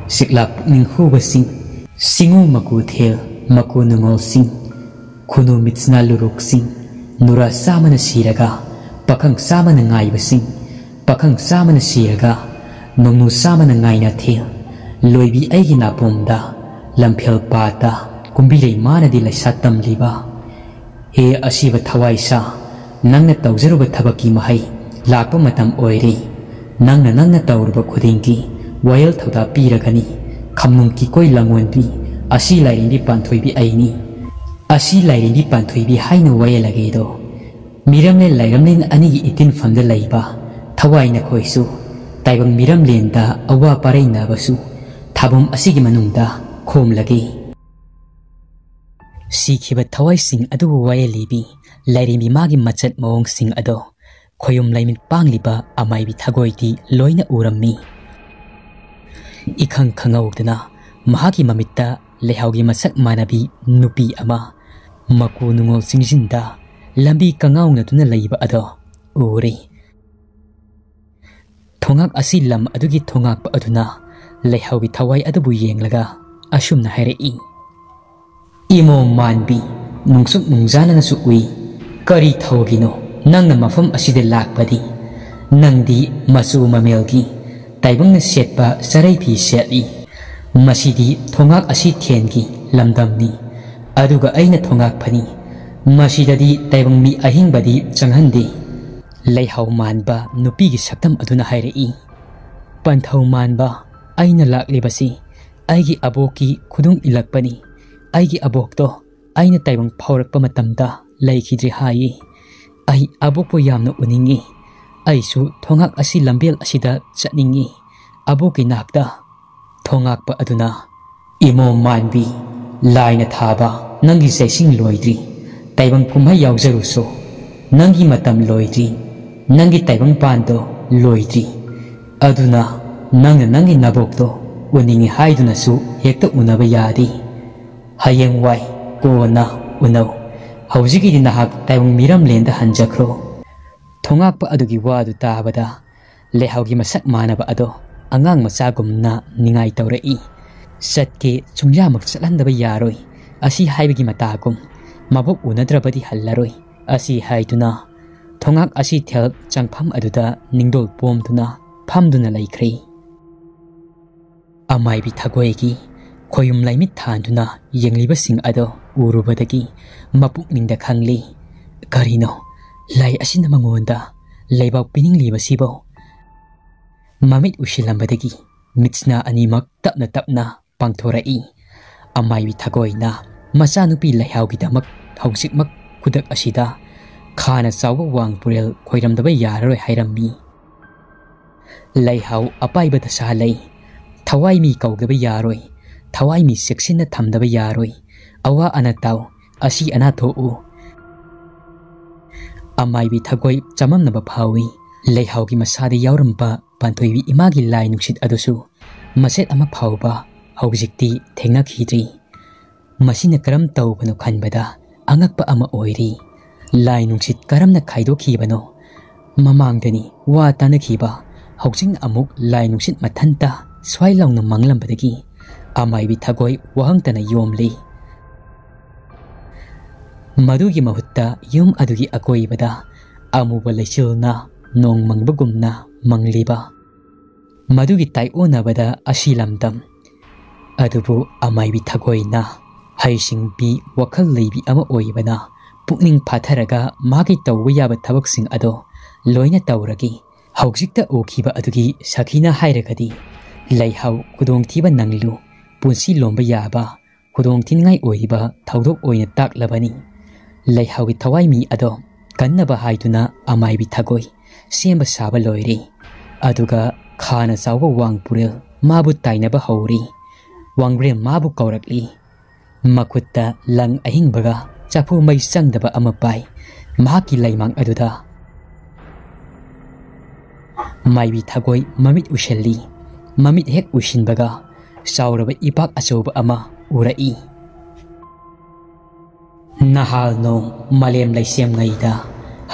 ꯁꯤꯛꯂꯥ ꯄꯨꯛꯅꯤꯡ ꯍꯨꯕꯁꯤꯡ, ꯁꯤꯡꯎ ꯃꯀꯨ ꯊꯦꯜ, ꯃꯀꯨ ꯅꯨꯡꯉꯣꯜꯁꯤꯡ, ꯈꯨꯅꯨ ꯃꯤꯠꯁꯅꯥ ꯂꯨꯔꯨꯛꯁꯤꯡ, ꯅꯨꯔꯥ ꯆꯥꯝꯃꯅ ꯁꯤꯔꯒ, ꯄꯥꯈꯪ ꯆꯥꯝꯃꯅ ꯉꯥꯏꯕꯁꯤꯡ, ꯄꯥꯈꯪ ꯆꯥꯝꯃꯅ ꯁꯤꯔꯒ, ꯅꯣꯡꯅꯨ ꯆꯥꯝꯃꯅ ꯉꯥꯏꯅ ꯊꯦꯜ, ꯂꯣꯏꯕꯤ ꯑꯩꯒꯤ ꯅꯥꯄꯣꯝꯗ, ꯂꯝꯐꯦꯜ ꯄꯥꯠꯇ, ꯀꯨꯝꯕꯤꯔꯩ ꯃꯥꯅꯗꯤ ꯂꯩꯁꯥ ꯇꯝꯂꯤꯕ꯫ ꯍꯦ ꯑꯁꯤꯕ ꯊꯋꯥꯏꯁꯥ, ꯅꯪꯅ ꯇꯧꯖꯔꯨꯕ ꯊꯕꯛꯀꯤ ꯃꯍꯩ ꯂꯥꯛꯄ ꯃꯇꯝ ꯑꯣꯏꯔꯦ꯫ ꯅꯪꯅ ꯅꯪꯅ ꯇꯧꯔꯨꯕ ꯈꯨꯗꯤꯡꯒꯤ ꯋꯥꯌꯦꯜ ꯊꯧꯗꯥ ꯄꯤꯔꯒꯅꯤ꯫ ꯈꯝꯅꯨꯡ ꯀꯤꯀꯣꯏ ꯂꯪꯉꯣꯟꯕꯤ, ꯑꯁꯤ ꯂꯥꯏꯔꯦꯝꯕꯤ ꯄꯥꯟꯊꯣꯏꯕꯤ ꯑꯩꯅꯤ꯫ ꯑꯁꯤ ꯂꯥꯏꯔꯦꯝꯕꯤ ꯄꯥꯟꯊꯣꯏꯕꯤ ꯍꯥꯏꯅ ꯋꯥꯌꯦꯜꯂꯒꯦꯗꯣ꯫ ꯃꯤꯔꯝꯂꯦꯟ ꯂꯥꯏꯔꯝꯂꯦꯟ ꯑꯅꯤꯒꯤ ꯏꯇꯤꯟꯐꯝꯗ ꯂꯩꯕ ꯊꯋꯥꯏ ꯅꯈꯣꯏꯁꯨ, ꯇꯥꯏꯕꯪ ꯃꯤꯔꯝꯂꯦꯟꯗ ꯑꯋꯥ ꯄꯥꯔꯩꯅꯕꯁꯨ ꯊꯥꯕꯨꯝ ꯑꯁꯤꯒꯤ ꯃꯅꯨꯡꯗ ꯈꯣꯝꯂꯒꯦ꯫ ꯁꯤꯈꯤꯕ ꯊꯋꯥꯏꯁꯤꯡ ꯑꯗꯨꯕꯨ ꯋꯥꯌꯦꯜꯂꯤꯕꯤ ꯂꯥꯏꯔꯦꯝꯕꯤ ꯃꯥꯒꯤ ꯃꯆꯠ ꯃꯑꯣꯡꯁꯤꯡ ꯑꯗꯣ ꯈꯣꯌꯨꯝ ꯂꯩꯃꯤꯠ ꯄꯥꯡꯂꯤꯕ ꯑꯃꯥꯏꯕꯤ ꯊꯒꯣꯏꯗꯤ ꯂꯣꯏꯅ ꯎꯔꯝꯃꯤ꯫ ꯏꯈꯪ ꯈꯪꯍꯧꯗꯅ ꯃꯍꯥꯛꯀꯤ ꯃꯃꯤꯠꯇ ꯂꯩꯍꯥꯎꯒꯤ ꯃꯁꯛ ꯃꯥꯟꯅꯕꯤ ꯅꯨꯄꯤ ꯑꯃ ꯃꯀꯨ ꯅꯨꯡꯉꯣꯜ ꯆꯤꯡꯁꯤꯟꯗ ꯂꯝꯕꯤ ꯀꯉꯥꯎꯅꯗꯨꯅ ꯂꯩꯕ ꯑꯗꯣ ꯎꯔꯦ꯫ ꯊꯣꯉꯥꯛ ꯑꯁꯤ ꯂꯝ ꯑꯗꯨꯒꯤ ꯊꯣꯉꯥꯛꯄ ꯑꯗꯨꯅ ꯂꯩꯍꯥꯎꯒꯤ ꯊꯋꯥꯏ ꯑꯗꯨꯕꯨ ꯌꯦꯡꯂꯒ ꯑꯁꯨꯝꯅ ꯍꯥꯏꯔꯛꯏ, "ꯏꯃꯣꯝ ꯃꯥꯟꯕꯤ, ꯅꯨꯡꯁꯨꯛ ꯅꯨꯡꯖꯥꯅꯅꯁꯨ ꯎꯏ꯫ ꯀꯔꯤ ꯊꯧꯒꯤꯅꯣ ꯅꯪꯅ ꯃꯐꯝ ꯑꯁꯤꯗ ꯂꯥꯛꯄꯗꯤ? ꯅꯪꯗꯤ ꯃꯆꯨ ꯃꯃꯦꯜꯒꯤ ꯇꯥꯏꯕꯪꯅ ꯁꯦꯠꯄ ꯆꯔꯩ ꯐꯤ ꯁꯦꯠꯂꯤ꯫ ꯃꯁꯤꯗꯤ ꯊꯣꯉꯥꯛ ꯑꯁꯤ ꯊꯦꯟꯒꯤ ꯂꯝꯗꯝꯅꯤ꯫ ꯑꯗꯨꯒ ꯑꯩꯅ ꯊꯣꯉꯥꯛ ꯐꯅꯤ꯫ ꯃꯁꯤꯗꯗꯤ ꯇꯥꯏꯕꯪ ꯃꯤ ꯑꯍꯤꯡꯕꯗꯤ ꯆꯪꯍꯟꯗꯦ꯫" ꯂꯩꯍꯥꯎ ꯃꯥꯟꯕ ꯅꯨꯄꯤꯒꯤ ꯁꯛꯇꯝ ꯑꯗꯨꯅ ꯍꯥꯏꯔꯛꯏ, "ꯄꯟꯊꯧ ꯃꯥꯟꯕ, ꯑꯩꯅ ꯂꯥꯛꯂꯤꯕꯁꯤ ꯑꯩꯒꯤ ꯑꯕꯣꯛꯀꯤ ꯈꯨꯗꯨꯡ ꯏꯜꯂꯛꯄꯅꯤ꯫ ꯑꯩꯒꯤ ꯑꯕꯣꯛꯇꯣ ꯑꯩꯅ ꯇꯥꯏꯕꯪ ꯐꯥꯎꯔꯛꯄ ꯃꯇꯝꯗ ꯂꯩꯈꯤꯗ꯭ꯔꯦ ꯍꯥꯏꯌꯦ꯫ ꯑꯩ ꯑꯕꯣꯛꯄꯨ ꯌꯥꯝꯅ ꯎꯅꯤꯡꯉꯤ꯫ ꯑꯩꯁꯨ ꯊꯣꯉꯥꯛ ꯑꯁꯤ ꯂꯝꯕꯦꯜ ꯑꯁꯤꯗ ꯆꯠꯅꯤꯡꯉꯤ꯫ ꯑꯕꯣꯛꯀꯤ ꯅꯥꯛꯇ꯫" ꯊꯣꯉꯥꯛꯄ ꯑꯗꯨꯅ, "ꯏꯃꯣꯝ ꯃꯥꯟꯕꯤ, ꯂꯥꯏꯅ ꯊꯥꯕ ꯅꯪꯒꯤ ꯆꯩꯁꯤꯡ ꯂꯣꯏꯗ꯭ꯔꯤ꯫ ꯇꯥꯏꯕꯪ ꯀꯨꯝꯍꯩ ꯌꯥꯎꯖꯔꯨꯁꯨ꯫ ꯅꯪꯒꯤ ꯃꯇꯝ ꯂꯣꯏꯗ꯭ꯔꯤ꯫ ꯅꯪꯒꯤ ꯇꯥꯏꯕꯪ ꯄꯥꯟꯗꯣ ꯂꯣꯏꯗ꯭ꯔꯤ꯫ ꯑꯗꯨꯅ ꯅꯪꯅ ꯅꯪꯒꯤ ꯅꯕꯣꯛꯇꯣ ꯎꯅꯤꯡꯉꯤ ꯍꯥꯏꯗꯨꯅꯁꯨ ꯍꯦꯛꯇ ꯎꯅꯕ ꯌꯥꯗꯦ꯫ ꯍꯌꯦꯡꯋꯥꯏ ꯀꯣꯟꯅ ꯎꯅꯧ꯫ ꯍꯧꯖꯤꯛꯀꯤꯗꯤ ꯅꯍꯥꯛ ꯇꯥꯏꯕꯪ ꯃꯤꯔꯝꯂꯦꯟꯗ ꯍꯟꯖꯈ꯭ꯔꯣ꯫" ꯊꯣꯉꯥꯛꯄ ꯑꯗꯨꯒꯤ ꯋꯥꯗꯨ ꯇꯥꯕꯗ ꯂꯩꯍꯥꯎꯒꯤ ꯃꯁꯛ ꯃꯥꯟꯅꯕ ꯑꯗꯣ ꯑꯉꯥꯡ ꯃꯆꯥꯒꯨꯝꯅ ꯅꯤꯡꯉꯥꯏ ꯇꯧꯔꯛꯏ꯫ "ꯆꯠꯀꯦ, ꯁꯨꯡꯌꯥꯃꯛ ꯆꯠꯍꯟꯗꯕ ꯌꯥꯔꯣꯏ꯫ ꯑꯁꯤ ꯍꯥꯏꯕꯒꯤ ꯃꯇꯥꯒꯨꯝ, ꯃꯕꯣꯛ ꯎꯅꯗ꯭ꯔꯕꯗꯤ ꯍꯜꯂꯔꯣꯏ" ꯑꯁꯤ ꯍꯥꯏꯗꯨꯅ ꯊꯣꯉꯥꯛ ꯑꯁꯤ ꯊꯦꯜ ꯆꯪꯐꯝ ꯑꯗꯨꯗ ꯅꯤꯡꯗꯣꯜ ꯄꯣꯝꯗꯨꯅ ꯐꯝꯗꯨꯅ ꯂꯩꯈ꯭ꯔꯦ꯫ ꯑꯃꯥꯏꯕꯤ ꯊꯒꯣꯏꯒꯤ ꯈꯣꯌꯨꯝ ꯂꯥꯏꯃꯤꯠ ꯊꯥꯟꯗꯨꯅ ꯌꯦꯡꯂꯤꯕꯁꯤꯡ ꯑꯗꯣ ꯎꯔꯨꯕꯗꯒꯤ ꯃꯄꯨꯛꯅꯤꯡꯗ ꯈꯪꯂꯤ꯫ ꯀꯔꯤꯅꯣ ꯂꯥꯏ ꯑꯁꯤꯅ ꯃꯉꯣꯟꯗ ꯂꯩꯕꯥꯛ ꯄꯤꯅꯤꯡꯂꯤꯕꯁꯤꯕꯣ? ꯃꯃꯤꯠ ꯎꯏꯁꯤꯜꯂꯝꯕꯗꯒꯤ ꯃꯤꯠꯁꯤꯅ ꯑꯅꯤꯃꯛ ꯇꯞꯅ ꯇꯞꯅ ꯄꯥꯡꯊꯣꯔꯛꯏ꯫ ꯑꯃꯥꯏꯕꯤ ꯊꯒꯣꯏꯅ ꯃꯆꯥꯅꯨꯄꯤ ꯂꯩꯍꯥꯎꯒꯤꯗꯃꯛ ꯍꯧꯖꯤꯛꯃꯛ ꯈꯨꯗꯛ ꯑꯁꯤꯗ ꯈꯥꯅ ꯆꯥꯎꯕ ꯋꯥꯡ ꯄꯨꯔꯦꯜ ꯈꯣꯏꯔꯝꯗꯕ ꯌꯥꯔꯔꯣꯏ ꯍꯥꯏꯔꯝꯃꯤ꯫ "ꯂꯩꯍꯥꯎ ꯑꯄꯥꯏꯕꯗ ꯁꯥ ꯂꯩ꯫ ꯊꯋꯥꯏ ꯃꯤ ꯀꯧꯗꯕ ꯌꯥꯔꯣꯏ꯫ ꯊꯋꯥꯏ ꯃꯤ ꯆꯦꯛꯁꯤꯟꯅ ꯊꯝꯗꯕ ꯌꯥꯔꯣꯏ꯫ ꯑꯋꯥ ꯑꯅꯥ ꯇꯥꯎ꯫ ꯑꯁꯤ ꯑꯅꯥ ꯊꯣꯛꯎ"꯫ ꯑꯃꯥꯏꯕꯤ ꯊꯒꯣꯏ ꯆꯃꯝꯅꯕ ꯐꯥꯎꯏ꯫ ꯂꯩꯍꯥꯎꯒꯤ ꯃꯁꯥꯗ ꯌꯥꯎꯔꯝꯕ ꯄꯥꯟꯊꯣꯏꯕꯤ ꯏꯃꯥꯒꯤ ꯂꯥꯏ ꯅꯨꯡꯁꯤꯠ ꯑꯗꯨꯁꯨ ꯃꯆꯦꯠ ꯑꯃ ꯐꯥꯎꯕ ꯍꯧꯖꯤꯛꯇꯤ ꯊꯦꯡꯅꯈꯤꯗ꯭ꯔꯤ꯫ ꯃꯁꯤꯅ ꯀꯔꯝ ꯇꯧꯕꯅꯣ ꯈꯟꯕꯗ ꯑꯉꯛꯄ ꯑꯃ ꯑꯣꯏꯔꯤ꯫ ꯂꯥꯏ ꯅꯨꯡꯁꯤꯠ ꯀꯔꯝꯅ ꯈꯥꯏꯗꯣꯛꯈꯤꯕꯅꯣ? ꯃꯃꯥꯡꯗꯅꯤ ꯋꯥ ꯇꯥꯅꯈꯤꯕ, ꯍꯧꯖꯤꯛꯅ ꯑꯃꯨꯛ ꯂꯥꯏ ꯅꯨꯡꯁꯤꯠ ꯃꯊꯟꯇ ꯁ꯭ꯋꯥꯏ ꯂꯥꯎꯅ ꯃꯥꯡꯂꯝꯕꯗꯒꯤ ꯑꯃꯥꯏꯕꯤ ꯊꯒꯣꯏ ꯋꯥꯍꯪꯇꯅ ꯌꯣꯝꯂꯤ꯫ ꯃꯗꯨꯒꯤ ꯃꯍꯨꯠꯇ ꯌꯨꯝ ꯑꯗꯨꯒꯤ ꯑꯀꯣꯏꯕꯗ ꯑꯃꯨꯕ ꯂꯩꯆꯤꯜꯅ ꯅꯣꯡ ꯃꯪꯕꯒꯨꯝꯅ ꯃꯪꯂꯤꯕ, ꯃꯗꯨꯒꯤ ꯇꯥꯏꯑꯣꯟꯅꯕꯗ ꯑꯁꯤ ꯂꯝꯗꯝ꯫ ꯑꯗꯨꯕꯨ ꯑꯃꯥꯏꯕꯤ ꯊꯒꯣꯏꯅ ꯍꯩꯁꯤꯡꯕꯤ ꯋꯥꯈꯜ ꯂꯩꯕꯤ ꯑꯃ ꯑꯣꯏꯕꯅ ꯄꯨꯛꯅꯤꯡ ꯐꯥꯊꯔꯒ ꯃꯥꯒꯤ ꯇꯧꯕ ꯌꯥꯕ ꯊꯕꯛꯁꯤꯡ ꯑꯗꯣ ꯂꯣꯏꯅ ꯇꯧꯔꯒꯦ꯫ ꯍꯧꯖꯤꯛꯇ ꯎꯈꯤꯕ ꯑꯗꯨꯒꯤ ꯁꯈꯤꯅ ꯍꯥꯏꯔꯒꯗꯤ, "ꯂꯩꯍꯥꯎ ꯈꯨꯗꯣꯡꯊꯤꯕ ꯅꯪꯂꯨ, ꯄꯨꯟꯁꯤ ꯂꯣꯝꯕ ꯌꯥꯕ ꯈꯨꯗꯣꯡꯊꯤꯅꯤꯡꯉꯥꯏ ꯑꯣꯏꯔꯤꯕ ꯊꯧꯗꯣꯛ ꯑꯣꯏꯅ ꯇꯥꯛꯂꯕꯅꯤ"꯫ ꯂꯩꯍꯥꯎꯒꯤ ꯊꯋꯥꯏ ꯃꯤ ꯑꯗꯣ ꯀꯟꯅꯕ ꯍꯥꯏꯗꯨꯅ ꯑꯃꯥꯏꯕꯤ ꯊꯒꯣꯏ ꯁꯦꯝꯕ ꯁꯥꯕ ꯂꯣꯏꯔꯦ꯫ ꯑꯗꯨꯒ ꯈꯥꯅ ꯆꯥꯎꯕ ꯋꯥꯡ ꯄꯨꯔꯦꯜ ꯃꯥꯕꯨ ꯇꯥꯏꯅꯕ ꯍꯧꯔꯦ꯫ ꯋꯥꯡꯕ꯭ꯔꯦꯜ ꯃꯥꯕꯨ ꯀꯧꯔꯛꯂꯤ꯫ ꯃꯈꯨꯠꯇ ꯂꯪ ꯑꯍꯤꯡꯕꯒ ꯆꯐꯨ ꯃꯩ ꯆꯪꯗꯕ ꯑꯃ ꯄꯥꯏ꯫ ꯃꯍꯥꯛꯀꯤ ꯂꯩꯃꯥꯡ ꯑꯗꯨꯗ ꯃꯥꯏꯕꯤ ꯊꯒꯣꯏ ꯃꯃꯤꯠ ꯎꯏꯁꯤꯜꯂꯤ꯫ ꯃꯃꯤꯠ ꯍꯦꯛ ꯎꯏꯁꯤꯟꯕꯒ ꯆꯥꯎꯔꯕ ꯏꯄꯥꯛ ꯑꯆꯧꯕ ꯑꯃ ꯎꯔꯛꯏ꯫ ꯅꯍꯥꯜ ꯅꯣꯡ ꯃꯥꯂꯦꯝ ꯂꯩꯁꯦꯝꯉꯩꯗ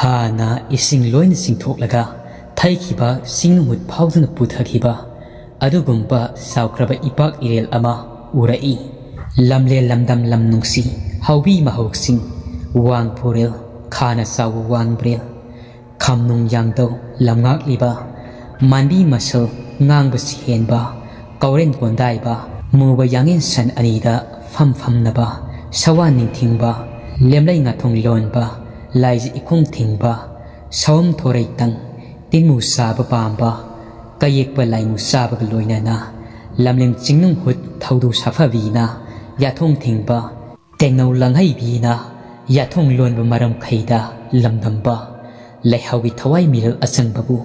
ꯍꯥꯟꯅ ꯏꯁꯤꯡ ꯂꯣꯏꯅ ꯆꯤꯡꯊꯣꯛꯂꯒ ꯊꯩꯈꯤꯕ ꯆꯤꯡ ꯅꯨꯡꯃꯨꯠ ꯐꯥꯎꯗꯨꯅ ꯄꯨꯊꯈꯤꯕ ꯑꯗꯨꯒꯨꯝꯕ ꯆꯥꯎꯈ꯭ꯔꯕ ꯏꯄꯥꯛ ꯏꯔꯦꯜ ꯑꯃ ꯎꯔꯛꯏ꯫ ꯂꯝꯂꯦꯟ ꯂꯝꯗꯝ ꯂꯝ ꯅꯨꯡꯁꯤ, ꯍꯥꯎꯕꯤ ꯃꯍꯧꯁꯤꯡ, ꯋꯥꯡ ꯐꯨꯔꯦꯜ, ꯈꯥꯅ ꯆꯥꯎꯕ ꯋꯥꯡꯕ꯭ꯔꯦꯜ, ꯈꯝꯅꯨꯡ ꯌꯥꯡꯗꯧ ꯂꯝꯉꯥꯛꯂꯤꯕ, ꯃꯥꯟꯕꯤ ꯃꯁꯜ ꯉꯥꯡꯕ ꯁꯤꯍꯦꯟꯕ, ꯀꯧꯔꯦꯟ ꯀꯣꯟꯗꯥꯏꯕ, ꯃꯨꯕ ꯌꯥꯡꯉꯦꯟ ꯁꯟ ꯑꯅꯤꯗ ꯐꯝ ꯐꯝꯅꯕ, ꯁꯋꯥ ꯅꯤꯡꯊꯤꯡꯕ, ꯂꯦꯝꯂꯩ ꯉꯥꯊꯨꯡ ꯂꯣꯟꯕ, ꯂꯥꯏꯖ ꯏꯈꯣꯡ ꯊꯤꯡꯕ, ꯁꯑꯣꯝ ꯊꯣꯔꯩꯇꯪ, ꯇꯤꯟꯃꯨ ꯆꯥꯕ ꯄꯥꯝꯕ, ꯀꯌꯦꯛꯄ ꯂꯥꯏꯃꯨ ꯆꯥꯕꯒ ꯂꯣꯏꯅꯅ, ꯂꯝꯂꯦꯟ ꯆꯤꯡꯅꯨꯡ ꯍꯨꯠ ꯊꯧꯗꯨ ꯁꯥꯐꯕꯤꯅ ꯌꯥꯊꯣꯡ ꯊꯤꯡꯕ, ꯇꯦꯡꯅꯧ ꯂꯪꯍꯩꯕꯤꯅ ꯌꯥꯊꯣꯡ ꯂꯣꯟꯕ ꯃꯔꯝꯈꯩꯗ ꯂꯝꯗꯝꯕ, ꯂꯩꯍꯥꯎꯒꯤ ꯊꯋꯥꯏ ꯃꯤꯔꯦꯜ ꯑꯆꯪꯕꯕꯨ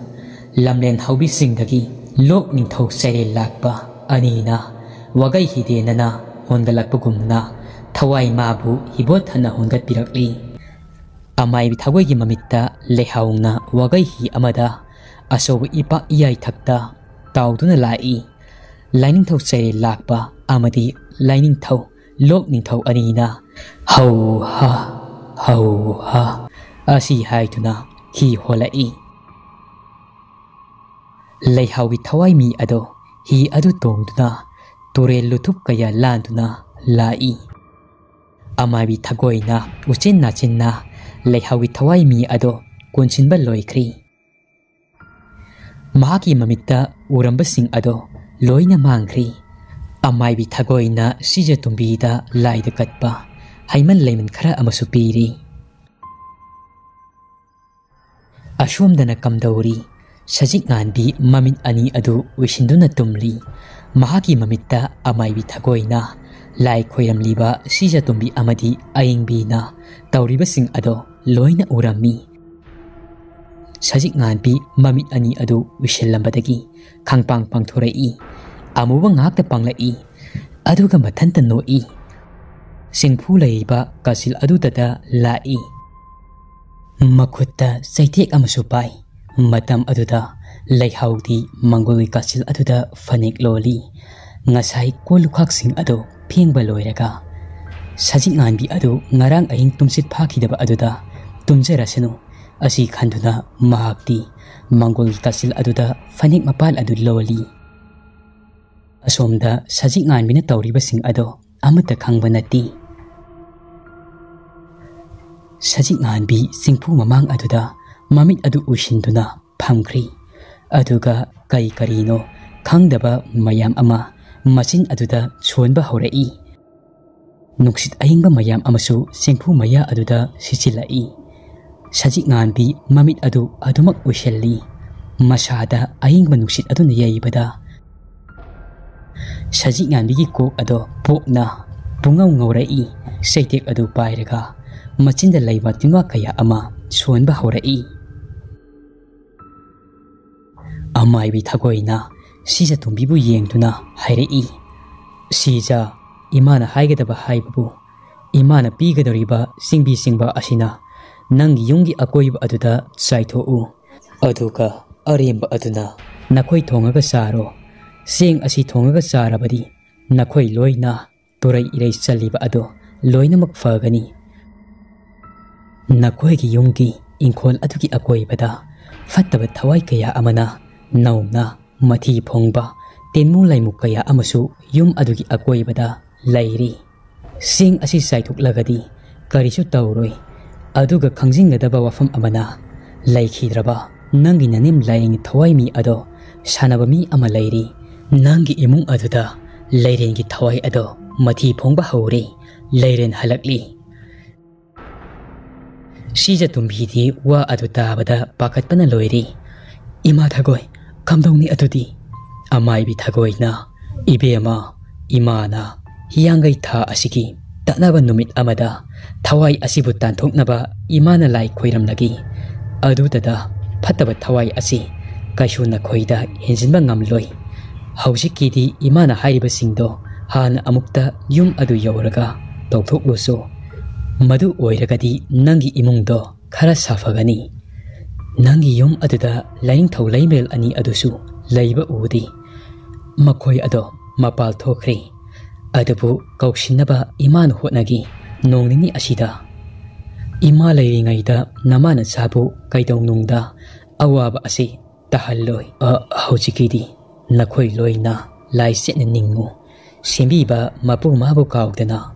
ꯂꯝꯂꯦꯟ ꯍꯥꯎꯕꯤꯁꯤꯡꯗꯒꯤ ꯂꯣꯛ ꯅꯤꯡꯊꯧ ꯆꯩꯔꯦꯜ ꯂꯥꯛꯄ ꯑꯅꯤꯅ ꯋꯥꯒꯩ ꯍꯤꯗꯦꯟꯅꯅ ꯍꯣꯟꯒꯠꯂꯛꯄꯒꯨꯝꯅ, ꯊꯋꯥꯏ ꯃꯥꯕꯨ ꯍꯤꯕꯣꯠ ꯊꯟꯅ ꯍꯣꯟꯒꯠꯄꯤꯔꯛꯂꯤ꯫ ꯑꯃꯥꯏꯕꯤ ꯊꯒꯣꯏꯒꯤ ꯃꯃꯤꯠꯇ ꯂꯩꯍꯥꯎꯅ ꯋꯥꯒꯩ ꯍꯤ ꯑꯃꯗ ꯑꯆꯧꯕ ꯏꯄꯥꯛ ꯏꯌꯥꯏꯊꯛꯇ ꯇꯥꯎꯗꯨꯅ ꯂꯥꯛꯏ꯫ ꯂꯥꯏꯅꯤꯡꯊꯧ ꯆꯩꯔꯦꯜ ꯂꯥꯛꯄ ꯑꯃꯗꯤ ꯂꯥꯏꯅꯤꯡꯊꯧ ꯂꯣꯛ ꯅꯤꯡꯊꯧ ꯑꯅꯤꯅ "ꯍꯧ ꯍꯥ, ꯍꯧ ꯍꯥ" ꯑꯁꯤ ꯍꯥꯏꯗꯨꯅ ꯍꯤ ꯍꯣꯜꯂꯛꯏ꯫ ꯂꯩꯍꯥꯎꯒꯤ ꯊꯋꯥꯏ ꯃꯤ ꯑꯗꯣ ꯍꯤ ꯑꯗꯨ ꯇꯣꯡꯗꯨꯅ ꯇꯨꯔꯦꯜ ꯂꯨꯊꯨꯞ ꯀꯌꯥ ꯂꯥꯟꯗꯨꯅ ꯂꯥꯛꯏ꯫ ꯑꯃꯥꯏꯕꯤ ꯊꯒꯣꯏꯅ ꯎꯆꯤꯟ ꯅꯥꯆꯤꯟꯅ ꯂꯩꯍꯥꯎꯒꯤ ꯊꯋꯥꯏ ꯃꯤ ꯑꯗꯣ ꯀꯣꯟꯁꯤꯟꯕ ꯂꯣꯏꯈ꯭ꯔꯤ꯫ ꯃꯍꯥꯛꯀꯤ ꯃꯃꯤꯠꯇ ꯎꯔꯝꯕꯁꯤꯡ ꯑꯗꯣ ꯂꯣꯏꯅ ꯃꯥꯡꯈ꯭ꯔꯤ꯫ ꯑꯃꯥꯏꯕꯤ ꯊꯒꯣꯏꯅ ꯁꯤꯖ ꯇꯨꯝꯕꯤꯗ ꯂꯥꯏꯗ ꯀꯠꯄ ꯍꯩꯃꯟ ꯂꯩꯃꯟ ꯈꯔ ꯑꯃꯁꯨ ꯄꯤꯔꯤ꯫ ꯑꯁꯣꯝꯗꯅ ꯀꯝꯗꯧꯔꯤ? ꯁꯖꯤꯛ ꯉꯥꯟꯕꯤ ꯃꯃꯤꯠ ꯑꯅꯤ ꯑꯗꯨ ꯎꯏꯁꯤꯟꯗꯨꯅ ꯇꯨꯝꯂꯤ꯫ ꯃꯍꯥꯛꯀꯤ ꯃꯃꯤꯠꯇ ꯑꯃꯥꯏꯕꯤ ꯊꯒꯣꯏꯅ ꯂꯥꯏ ꯈꯣꯏꯔꯝꯂꯤꯕ ꯁꯤꯖ ꯇꯨꯝꯕꯤ ꯑꯃꯗꯤ ꯑꯏꯪꯕꯤꯅ ꯇꯧꯔꯤꯕꯁꯤꯡ ꯑꯗꯣ ꯂꯣꯏꯅ ꯎꯔꯝꯃꯤ꯫ ꯁꯖꯤꯛ ꯉꯥꯟꯕꯤ ꯃꯃꯤꯠ ꯑꯅꯤ ꯑꯗꯨ ꯎꯏꯁꯤꯜꯂꯝꯕꯗꯒꯤ ꯈꯪꯄꯥꯡ ꯄꯥꯡꯊꯣꯔꯛꯏ꯫ ꯑꯃꯨꯕ ꯉꯥꯛꯇ ꯄꯥꯡꯂꯛꯏ꯫ ꯑꯗꯨꯒ ꯃꯊꯟꯇ ꯅꯣꯛꯏ꯫ ꯆꯤꯡꯐꯨ ꯂꯩꯔꯤꯕ ꯀꯥꯆꯤꯜ ꯑꯗꯨꯗꯇ ꯂꯥꯛꯏ꯫ ꯃꯈꯨꯠꯇ ꯆꯩꯇꯦꯛ ꯑꯃꯁꯨ ꯄꯥꯏ꯫ ꯃꯇꯝ ꯑꯗꯨꯗ ꯂꯩꯍꯥꯎꯗꯤ ꯃꯪꯒꯣꯜꯒꯤ ꯀꯥꯆꯤꯜ ꯑꯗꯨꯗ ꯐꯅꯦꯛ ꯂꯣꯜꯂꯤ꯫ ꯉꯁꯥꯏ ꯀꯣꯜ ꯂꯨꯈꯥꯛꯁꯤꯡ ꯑꯗꯨ ꯐꯦꯡꯕ ꯂꯣꯏꯔꯒ, ꯁꯖꯤꯛ ꯉꯥꯟꯕꯤ ꯑꯗꯨ ꯉꯔꯥꯡ ꯑꯍꯤꯡ ꯇꯨꯝꯁꯤꯠ ꯐꯥꯈꯤꯗꯕ ꯑꯗꯨꯗ ꯇꯨꯝꯖꯔꯁꯅꯨ ꯑꯁꯤ ꯈꯟꯗꯨꯅ ꯃꯍꯥꯛꯇꯤ ꯃꯪꯒꯣꯜꯒꯤ ꯀꯥꯆꯤꯜ ꯑꯗꯨꯗ ꯐꯅꯦꯛ ꯃꯄꯥꯟ ꯑꯗꯨ ꯂꯣꯜꯂꯤ꯫ ꯑꯁꯣꯝꯗ ꯁꯖꯤꯛ ꯉꯥꯟꯕꯤꯅ ꯇꯧꯔꯤꯕꯁꯤꯡ ꯑꯗꯣ ꯑꯃꯠꯇ ꯈꯪꯕ ꯅꯠꯇꯦ꯫ ꯁꯖꯤꯛ ꯉꯥꯟꯕꯤ ꯆꯤꯡꯐꯨ ꯃꯃꯥꯡ ꯑꯗꯨꯗ ꯃꯃꯤꯠ ꯑꯗꯨ ꯎꯏꯁꯤꯟꯗꯨꯅ ꯐꯝꯈ꯭ꯔꯤ꯫ ꯑꯗꯨꯒ ꯀꯔꯤ ꯀꯔꯤꯅꯣ ꯈꯪꯗꯕ ꯃꯌꯥꯝ ꯑꯃ ꯃꯆꯤꯟ ꯑꯗꯨꯗ ꯁꯣꯟꯕ ꯍꯧꯔꯛꯏ꯫ ꯅꯨꯡꯁꯤꯠ ꯑꯏꯪꯕ ꯃꯌꯥꯝ ꯑꯃꯁꯨ ꯆꯤꯡꯐꯨ ꯃꯌꯥ ꯑꯗꯨꯗ ꯁꯤꯠꯆꯤꯜꯂꯛꯏ꯫ ꯁꯖꯤꯛ ꯉꯥꯟꯕꯤ ꯃꯃꯤꯠ ꯑꯗꯨ ꯑꯗꯨꯃꯛ ꯎꯏꯁꯤꯜꯂꯤ꯫ ꯃꯁꯥꯗ ꯑꯏꯪꯕ ꯅꯨꯡꯁꯤꯠ ꯑꯗꯨꯅ ꯌꯩꯕꯗ ꯁꯖꯤꯛ ꯉꯥꯟꯕꯤꯒꯤ ꯀꯣꯛ ꯑꯗꯣ ꯄꯣꯛꯅ ꯄꯨꯡꯉꯧ ꯉꯧꯔꯛꯏ꯫ ꯆꯩꯇꯦꯛ ꯑꯗꯨ ꯄꯥꯏꯔꯒ ꯃꯆꯤꯟꯗ ꯂꯩꯕ ꯇꯤꯟꯋꯥ ꯀꯌꯥ ꯑꯃ ꯁꯣꯟꯕ ꯍꯧꯔꯛꯏ꯫ ꯑꯃꯥꯏꯕꯤ ꯊꯒꯣꯏꯅ ꯁꯤꯖ ꯇꯨꯝꯕꯤꯕꯨ ꯌꯦꯡꯗꯨꯅ ꯍꯥꯏꯔꯛꯏ, "ꯁꯤꯖ, ꯏꯃꯥꯅ ꯍꯥꯏꯒꯗꯕ ꯍꯥꯏꯕꯕꯨ, ꯏꯃꯥꯅ ꯄꯤꯒꯗꯧꯔꯤꯕ ꯆꯤꯡꯕꯤ ꯆꯤꯡꯕ ꯑꯁꯤꯅ ꯅꯪꯒꯤ ꯌꯨꯝꯒꯤ ꯑꯀꯣꯏꯕ ꯑꯗꯨꯗ ꯆꯥꯏꯊꯣꯛꯎ꯫ ꯑꯗꯨꯒ ꯑꯔꯦꯝꯕ ꯑꯗꯨꯅ ꯅꯈꯣꯏ ꯊꯣꯡꯉꯒ ꯆꯥꯔꯣ꯫ ꯆꯦꯡ ꯑꯁꯤ ꯊꯣꯡꯉꯒ ꯆꯥꯔꯕꯗꯤ ꯅꯈꯣꯏ ꯂꯣꯏꯅ ꯇꯨꯔꯩ ꯏꯔꯩ ꯆꯜꯂꯤꯕ ꯑꯗꯨ ꯂꯣꯏꯅꯃꯛ ꯐꯒꯅꯤ꯫ ꯅꯈꯣꯏꯒꯤ ꯌꯨꯝꯒꯤ ꯏꯪꯈꯣꯜ ꯑꯗꯨꯒꯤ ꯑꯀꯣꯏꯕꯗ ꯐꯠꯇꯕ ꯊꯋꯥꯏ ꯀꯌꯥ ꯑꯃꯅ ꯅꯧꯅ ꯃꯊꯤ ꯐꯣꯡꯕ ꯇꯦꯟꯃꯨ ꯂꯩꯃꯨ ꯀꯌꯥ ꯑꯃꯁꯨ ꯌꯨꯝ ꯑꯗꯨꯒꯤ ꯑꯀꯣꯏꯕꯗ ꯂꯩꯔꯤ꯫ ꯆꯦꯡ ꯑꯁꯤ ꯆꯥꯏꯊꯣꯛꯂꯒꯗꯤ ꯀꯔꯤꯁꯨ ꯇꯧꯔꯣꯏ꯫ ꯑꯗꯨꯒ ꯈꯪꯖꯤꯟꯒꯗꯕ ꯋꯥꯐꯝ ꯑꯃꯅ, ꯂꯩꯈꯤꯗ꯭ꯔꯕ ꯅꯪꯒꯤ ꯅꯅꯦꯝ ꯂꯥꯏꯌꯦꯡ ꯊꯋꯥꯏ ꯃꯤ ꯑꯗꯣ ꯁꯥꯟꯅꯕ ꯃꯤ ꯑꯃ ꯂꯩꯔꯤ꯫ ꯅꯪꯒꯤ ꯏꯃꯨꯡ ꯑꯗꯨꯗ ꯂꯩꯔꯦꯟꯒꯤ ꯊꯋꯥꯏ ꯑꯗꯣ ꯃꯊꯤ ꯐꯣꯡꯕ ꯍꯧꯔꯦ꯫ ꯂꯩꯔꯦꯟ ꯍꯜꯂꯛꯂꯤ꯫" ꯁꯤꯖ ꯇꯨꯝꯕꯤꯗꯤ ꯋꯥ ꯑꯗꯨ ꯇꯥꯕꯗ ꯄꯥꯈꯠꯄꯅ ꯂꯣꯏꯔꯤ꯫ "ꯏꯃꯥ ꯊꯒꯣꯏ, ꯀꯝꯗꯧꯅꯤ ꯑꯗꯨꯗꯤ?" ꯑꯃꯥꯏꯕꯤ ꯊꯒꯣꯏꯅ, "ꯏꯕꯦꯝꯃ, ꯏꯃꯥꯅ ꯍꯤꯌꯥꯡꯒꯩ ꯊꯥ ꯑꯁꯤꯒꯤ ꯇꯠꯅꯕ ꯅꯨꯃꯤꯠ ꯑꯃꯗ ꯊꯋꯥꯏ ꯑꯁꯤꯕꯨ ꯇꯥꯟꯊꯣꯛꯅꯕ ꯏꯃꯥꯅ ꯂꯥꯏ ꯈꯣꯏꯔꯝꯂꯒꯦ꯫ ꯑꯗꯨꯗꯗ ꯐꯠꯇꯕ ꯊꯋꯥꯏ ꯑꯁꯤ ꯀꯩꯁꯨ ꯅꯈꯣꯏꯗ ꯍꯦꯟꯖꯤꯟꯕ ꯉꯝꯂꯣꯏ꯫ ꯍꯧꯖꯤꯛꯀꯤꯗꯤ ꯏꯃꯥꯅ ꯍꯥꯏꯔꯤꯕꯁꯤꯡꯗꯣ ꯍꯥꯟꯅ ꯑꯃꯨꯛꯇ ꯌꯨꯝ ꯑꯗꯨ ꯌꯧꯔꯒ ꯇꯧꯊꯣꯛꯂꯨꯁꯨ꯫ ꯃꯗꯨ ꯑꯣꯏꯔꯒꯗꯤ ꯅꯪꯒꯤ ꯏꯃꯨꯡꯗꯣ ꯈꯔ ꯁꯥꯐꯒꯅꯤ꯫ ꯅꯪꯒꯤ ꯌꯨꯝ ꯑꯗꯨꯗ ꯂꯥꯏꯅꯤꯡꯊꯧ ꯂꯩꯃꯔꯦꯜ ꯑꯅꯤ ꯑꯗꯨꯁꯨ ꯂꯩꯕ ꯎꯗꯦ꯫ ꯃꯈꯣꯏ ꯑꯗꯣ ꯃꯄꯥꯜ ꯊꯣꯛꯈ꯭ꯔꯦ꯫ ꯑꯗꯨꯕꯨ ꯀꯧꯁꯤꯟꯅꯕ ꯏꯃꯥꯅ ꯍꯣꯠꯅꯈꯤ꯫ ꯅꯣꯡ ꯅꯤꯅꯤ ꯑꯁꯤꯗ ꯏꯃꯥ ꯂꯩꯔꯤꯉꯩꯗ ꯅꯃꯥ ꯅꯆꯥꯕꯨ ꯀꯩꯗꯧꯅꯨꯡꯗ ꯑꯋꯥꯕ ꯑꯁꯤ ꯇꯥꯍꯜꯂꯣꯏ꯫ ꯑ, ꯍꯧꯖꯤꯛꯀꯤꯗꯤ ꯅꯈꯣꯏ ꯂꯣꯏꯅ ꯂꯥꯏ ꯆꯦꯠꯅ ꯅꯤꯡꯉꯨ꯫ ꯁꯦꯝꯕꯤꯕ ꯃꯄꯨ ꯃꯥꯕꯨ ꯀꯥꯎꯗꯅ꯫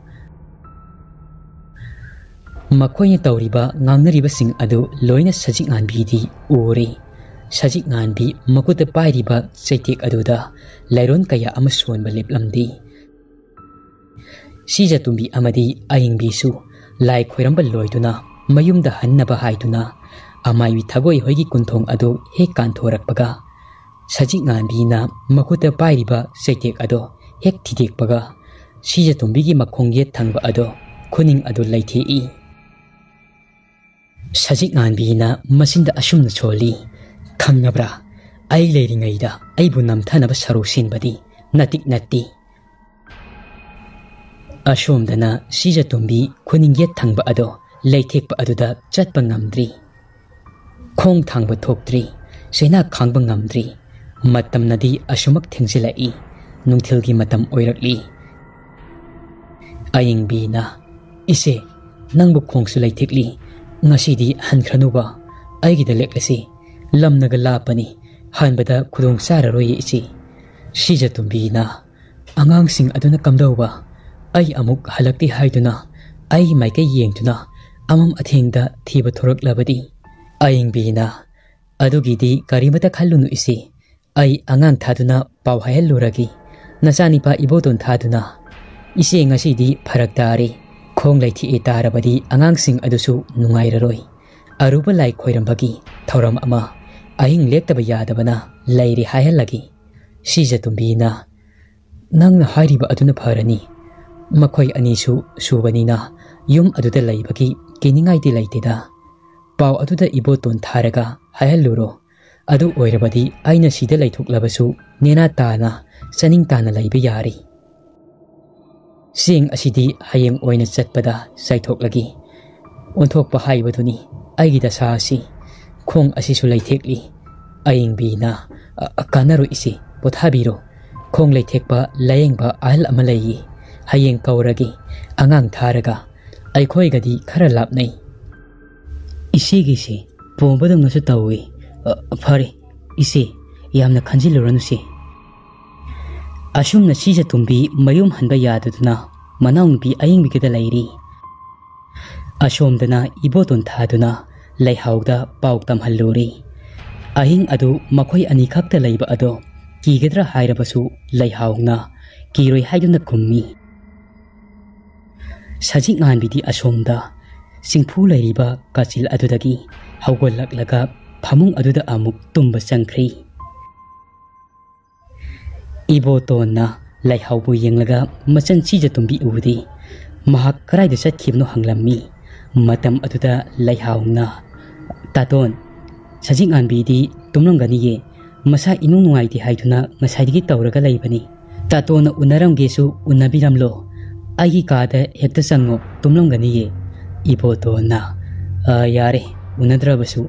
ꯃꯈꯣꯏꯅ ꯇꯧꯔꯤꯕ ꯉꯥꯡꯅꯔꯤꯕꯁꯤꯡ ꯑꯗꯨ ꯂꯣꯏꯅ ꯁꯖꯤꯛ ꯉꯥꯟꯕꯤꯗꯤ ꯎꯔꯦ꯫ ꯁꯖꯤꯛ ꯉꯥꯟꯕꯤ ꯃꯈꯨꯠꯇ ꯄꯥꯏꯔꯤꯕ ꯆꯩꯇꯦꯛ ꯑꯗꯨꯗ ꯂꯥꯏꯔꯣꯟ ꯀꯌꯥ ꯑꯃ ꯁꯣꯟꯕ ꯂꯦꯞꯂꯝꯗꯦ꯫ ꯁꯤꯖꯇꯣꯝꯕꯤ ꯑꯃꯗꯤ ꯑꯌꯤꯡꯕꯤꯁꯨ ꯂꯥꯏ ꯈꯣꯏꯔꯝꯕ ꯂꯣꯏꯗꯨꯅ ꯃꯌꯨꯝꯗ ꯍꯟꯅꯕ ꯍꯥꯏꯗꯨꯅ ꯑꯃꯥꯏꯕꯤ ꯊꯒꯣꯏ ꯍꯣꯏꯒꯤ ꯀꯨꯟꯊꯣꯡ ꯑꯗꯨ ꯍꯦꯛ ꯀꯥꯟꯊꯣꯔꯛꯄꯒ, ꯁꯖꯤꯛ ꯉꯥꯟꯕꯤꯅ ꯃꯈꯨꯠꯇ ꯄꯥꯏꯔꯤꯕ ꯆꯩꯇꯦꯛ ꯑꯗꯣ ꯍꯦꯛ ꯊꯤꯗꯦꯛꯄꯒ, ꯁꯤꯖꯇꯣꯝꯕꯤꯒꯤ ꯃꯈꯣꯡ ꯌꯦꯠ ꯊꯪꯕ ꯑꯗꯣ ꯈꯨꯅꯤꯡ ꯑꯗꯨ ꯂꯩꯊꯦꯛꯏ꯫ ꯁꯖꯤꯛ ꯉꯥꯟꯕꯤꯅ ꯃꯆꯤꯟꯗ ꯑꯁꯨꯝꯅ ꯁꯣꯜꯂꯤ, "ꯈꯪꯉꯕ꯭ꯔꯥ? ꯑꯩ ꯂꯩꯔꯤꯉꯩꯗ ꯑꯩꯕꯨ ꯅꯝꯊꯅꯕ ꯁꯔꯨ ꯁꯤꯟꯕꯗꯤ ꯅꯇꯤꯛ ꯅꯠꯇꯦ꯫" ꯑꯁꯣꯝꯗꯅ ꯁꯤꯖꯇꯣꯝꯕꯤ ꯈꯨꯅꯤꯡ ꯌꯦꯠ ꯊꯪꯕ ꯑꯗꯣ ꯂꯩꯊꯦꯛꯄ ꯑꯗꯨꯗ ꯆꯠꯄ ꯉꯝꯗ꯭ꯔꯤ꯫ ꯈꯣꯡ ꯊꯥꯡꯕ ꯊꯣꯛꯇ꯭ꯔꯤ꯫ ꯆꯩꯅꯥ ꯈꯥꯡꯕ ꯉꯝꯗ꯭ꯔꯤ꯫ ꯃꯇꯝꯅꯗꯤ ꯑꯁꯨꯃꯛ ꯊꯦꯡꯖꯤꯜꯂꯛꯏ꯫ ꯅꯨꯡꯊꯤꯜꯒꯤ ꯃꯇꯝ ꯑꯣꯏꯔꯛꯂꯤ꯫ ꯑꯌꯤꯡꯕꯤꯅ, "ꯏꯆꯦ, ꯅꯪꯕꯨ ꯈꯣꯡꯁꯨ ꯂꯩꯊꯦꯛꯂꯤ꯫ ꯉꯁꯤꯗꯤ ꯍꯟꯈ꯭ꯔꯅꯨꯕ꯫ ꯑꯩꯒꯤꯗ ꯂꯦꯛꯂꯁꯤ꯫ ꯂꯝꯅꯒ ꯂꯥꯞꯄꯅꯤ꯫ ꯍꯟꯕꯗ ꯈꯨꯗꯣꯡ ꯆꯥꯔꯔꯣꯏꯌꯦ ꯏꯆꯦ꯫" ꯁꯤꯖꯇꯣꯝꯕꯤꯅ, "ꯑꯉꯥꯡꯁꯤꯡ ꯑꯗꯨꯅ ꯀꯝꯗꯧꯕ? ꯑꯩ ꯑꯃꯨꯛ ꯍꯜꯂꯛꯇꯦ ꯍꯥꯏꯗꯨꯅ ꯑꯩꯒꯤ ꯃꯥꯏꯀꯩ ꯌꯦꯡꯗꯨꯅ ꯑꯃꯝ ꯑꯊꯦꯡꯗ ꯊꯤꯕ ꯊꯣꯔꯛꯂꯕꯗꯤ?" ꯑꯌꯤꯡꯕꯤꯅ, "ꯑꯗꯨꯒꯤꯗꯤ ꯀꯔꯤꯃꯇ ꯈꯜꯂꯨꯅꯨ ꯏꯆꯦ꯫ ꯑꯩ ꯑꯉꯥꯡ ꯊꯥꯗꯨꯅ ꯄꯥꯎ ꯍꯥꯏꯍꯜꯂꯨꯔꯒꯦ꯫ ꯅꯆꯥꯅꯤꯄꯥ ꯏꯕꯣꯇꯣꯟ ꯊꯥꯗꯨꯅ꯫ ꯏꯆꯦ, ꯉꯁꯤꯗꯤ ꯐꯔꯛ ꯇꯥꯔꯦ꯫ ꯈꯣꯡ ꯂꯩꯊꯦꯛꯑꯦ ꯇꯥꯔꯕꯗꯤ ꯑꯉꯥꯡꯁꯤꯡ ꯑꯗꯨꯁꯨ ꯅꯨꯡꯉꯥꯏꯔꯔꯣꯏ꯫ ꯑꯔꯨꯕ ꯂꯥꯏ ꯈꯣꯏꯔꯝꯕꯒꯤ ꯊꯧꯔꯝ ꯑꯃ ꯑꯍꯤꯡ ꯂꯦꯛꯇꯕ ꯌꯥꯗꯕꯅ ꯂꯩꯔꯦ ꯍꯥꯏꯍꯜꯂꯒꯦ꯫" ꯁꯤꯖꯇꯣꯝꯕꯤꯅ, "ꯅꯪꯅ ꯍꯥꯏꯔꯤꯕ ꯑꯗꯨꯅ ꯐꯔꯅꯤ꯫ ꯃꯈꯣꯏ ꯑꯅꯤꯁꯨ ꯁꯨꯕꯅꯤꯅ ꯌꯨꯝ ꯑꯗꯨꯗ ꯂꯩꯕꯒꯤ ꯀꯤꯅꯤꯡꯉꯥꯏꯗꯤ ꯂꯩꯇꯦꯗ꯫ ꯄꯥꯎ ꯑꯗꯨꯗ ꯏꯕꯣꯇꯣꯟ ꯊꯥꯔꯒ ꯍꯥꯏꯍꯜꯂꯨꯔꯣ꯫ ꯑꯗꯨ ꯑꯣꯏꯔꯕꯗꯤ ꯑꯩꯅ ꯁꯤꯗ ꯂꯩꯊꯣꯛꯂꯕꯁꯨ ꯅꯦꯅꯥ ꯇꯥꯅ ꯆꯥꯅꯤꯡ ꯇꯥꯅ ꯂꯩꯕ ꯌꯥꯔꯦ꯫ ꯆꯦꯡ ꯑꯁꯤꯗꯤ ꯍꯌꯦꯡ ꯑꯣꯏꯅ ꯆꯠꯄꯗ ꯆꯥꯏꯊꯣꯛꯂꯒꯦ꯫ ꯑꯣꯟꯊꯣꯛꯄ ꯍꯥꯏꯕꯗꯨꯅꯤ ꯑꯩꯒꯤ ꯗꯁꯥ ꯑꯁꯤ꯫ ꯈꯣꯡ ꯑꯁꯤꯁꯨ ꯂꯩꯊꯦꯛꯂꯤ꯫" ꯑꯌꯤꯡꯕꯤꯅ, "ꯑ, ꯑ, ꯀꯥꯟꯅꯔꯣꯏ ꯏꯆꯦ, ꯄꯣꯊꯥꯕꯤꯔꯣ꯫ ꯈꯣꯡ ꯂꯩꯊꯦꯛꯄ ꯂꯥꯌꯦꯡꯕ ꯑꯍꯜ ꯑꯃ ꯂꯩꯌꯦ꯫ ꯍꯌꯦꯡ ꯀꯧꯔꯒꯦ꯫ ꯑꯉꯥꯡ ꯊꯥꯔꯒ꯫ ꯑꯩꯈꯣꯏꯒꯗꯤ ꯈꯔ ꯂꯥꯞꯅꯩ꯫" "ꯏꯆꯦꯒꯤꯁꯦ ꯄꯣꯝꯕꯗꯧꯅꯁꯨ ꯇꯧꯏ꯫ ꯑ, ꯐꯔꯦ, ꯏꯆꯦ, ꯌꯥꯝꯅ ꯈꯟꯖꯤꯜꯂꯨꯔꯅꯨꯁꯦ꯫" ꯑꯁꯨꯝꯅ ꯁꯤꯖ ꯇꯨꯝꯕꯤ ꯃꯌꯨꯝ ꯍꯟꯕ ꯌꯥꯗꯗꯨꯅ ꯃꯅꯥꯎꯅꯨꯄꯤ ꯑꯌꯤꯡꯕꯤꯒꯗ ꯂꯩꯔꯤ꯫ ꯑꯁꯣꯝꯗꯅ ꯏꯕꯣꯇꯣꯟ ꯊꯥꯗꯨꯅ ꯂꯩꯍꯥꯎꯗ ꯄꯥꯎ ꯇꯝꯍꯜꯂꯨꯔꯤ꯫ ꯑꯍꯤꯡ ꯑꯗꯨ ꯃꯈꯣꯏ ꯑꯅꯤꯈꯛꯇ ꯂꯩꯕ ꯑꯗꯣ ꯀꯤꯒꯗ꯭ꯔꯥ ꯍꯥꯏꯔꯕꯁꯨ ꯂꯩꯍꯥꯎꯅ ꯀꯤꯔꯣꯏ ꯍꯥꯏꯗꯨꯅ ꯈꯨꯝꯃꯤ꯫ ꯁꯖꯤꯛ ꯉꯥꯟꯕꯤꯗꯤ ꯑꯁꯣꯝꯗ ꯆꯤꯡꯐꯨ ꯂꯩꯔꯤꯕ ꯀꯥꯆꯤꯜ ꯑꯗꯨꯗꯒꯤ ꯍꯧꯒꯠꯂꯛꯂꯒ ꯐꯃꯨꯡ ꯑꯗꯨꯗ ꯑꯃꯨꯛ ꯇꯨꯝꯕ ꯆꯪꯈ꯭ꯔꯤ꯫ ꯏꯕꯣꯇꯣꯟꯅ ꯂꯩꯍꯥꯎꯕꯨ ꯌꯦꯡꯂꯒ ꯃꯆꯟ ꯁꯤꯖ ꯇꯨꯝꯕꯤ ꯎꯕꯗꯤ ꯃꯍꯥꯛ ꯀꯗꯥꯏꯗ ꯆꯠꯈꯤꯕꯅꯣ ꯍꯪꯂꯝꯃꯤ꯫ ꯃꯇꯝ ꯑꯗꯨꯗ ꯂꯩꯍꯥꯎꯅ, "ꯇꯥꯇꯣꯟ, ꯁꯖꯤꯛ ꯉꯥꯟꯕꯤꯗꯤ ꯇꯨꯝꯂꯝꯒꯅꯤꯌꯦ, ꯃꯁꯥ ꯏꯅꯨꯡ ꯅꯨꯡꯉꯥꯏꯇꯦ ꯍꯥꯏꯗꯨꯅ ꯉꯁꯥꯏꯗꯒꯤ ꯇꯧꯔꯒ ꯂꯩꯕꯅꯤ꯫ ꯇꯥꯇꯣꯟꯅ ꯎꯅꯔꯝꯒꯦꯁꯨ ꯎꯅꯕꯤꯔꯝꯂꯣ, ꯑꯩꯒꯤ ꯀꯥꯗ ꯍꯦꯛꯇ ꯆꯪꯉꯣ, ꯇꯨꯝꯂꯝꯒꯅꯤꯌꯦ꯫" ꯏꯕꯣꯇꯣꯟꯅ, "ꯑ, ꯌꯥꯔꯦ, ꯎꯅꯗ꯭ꯔꯕꯁꯨ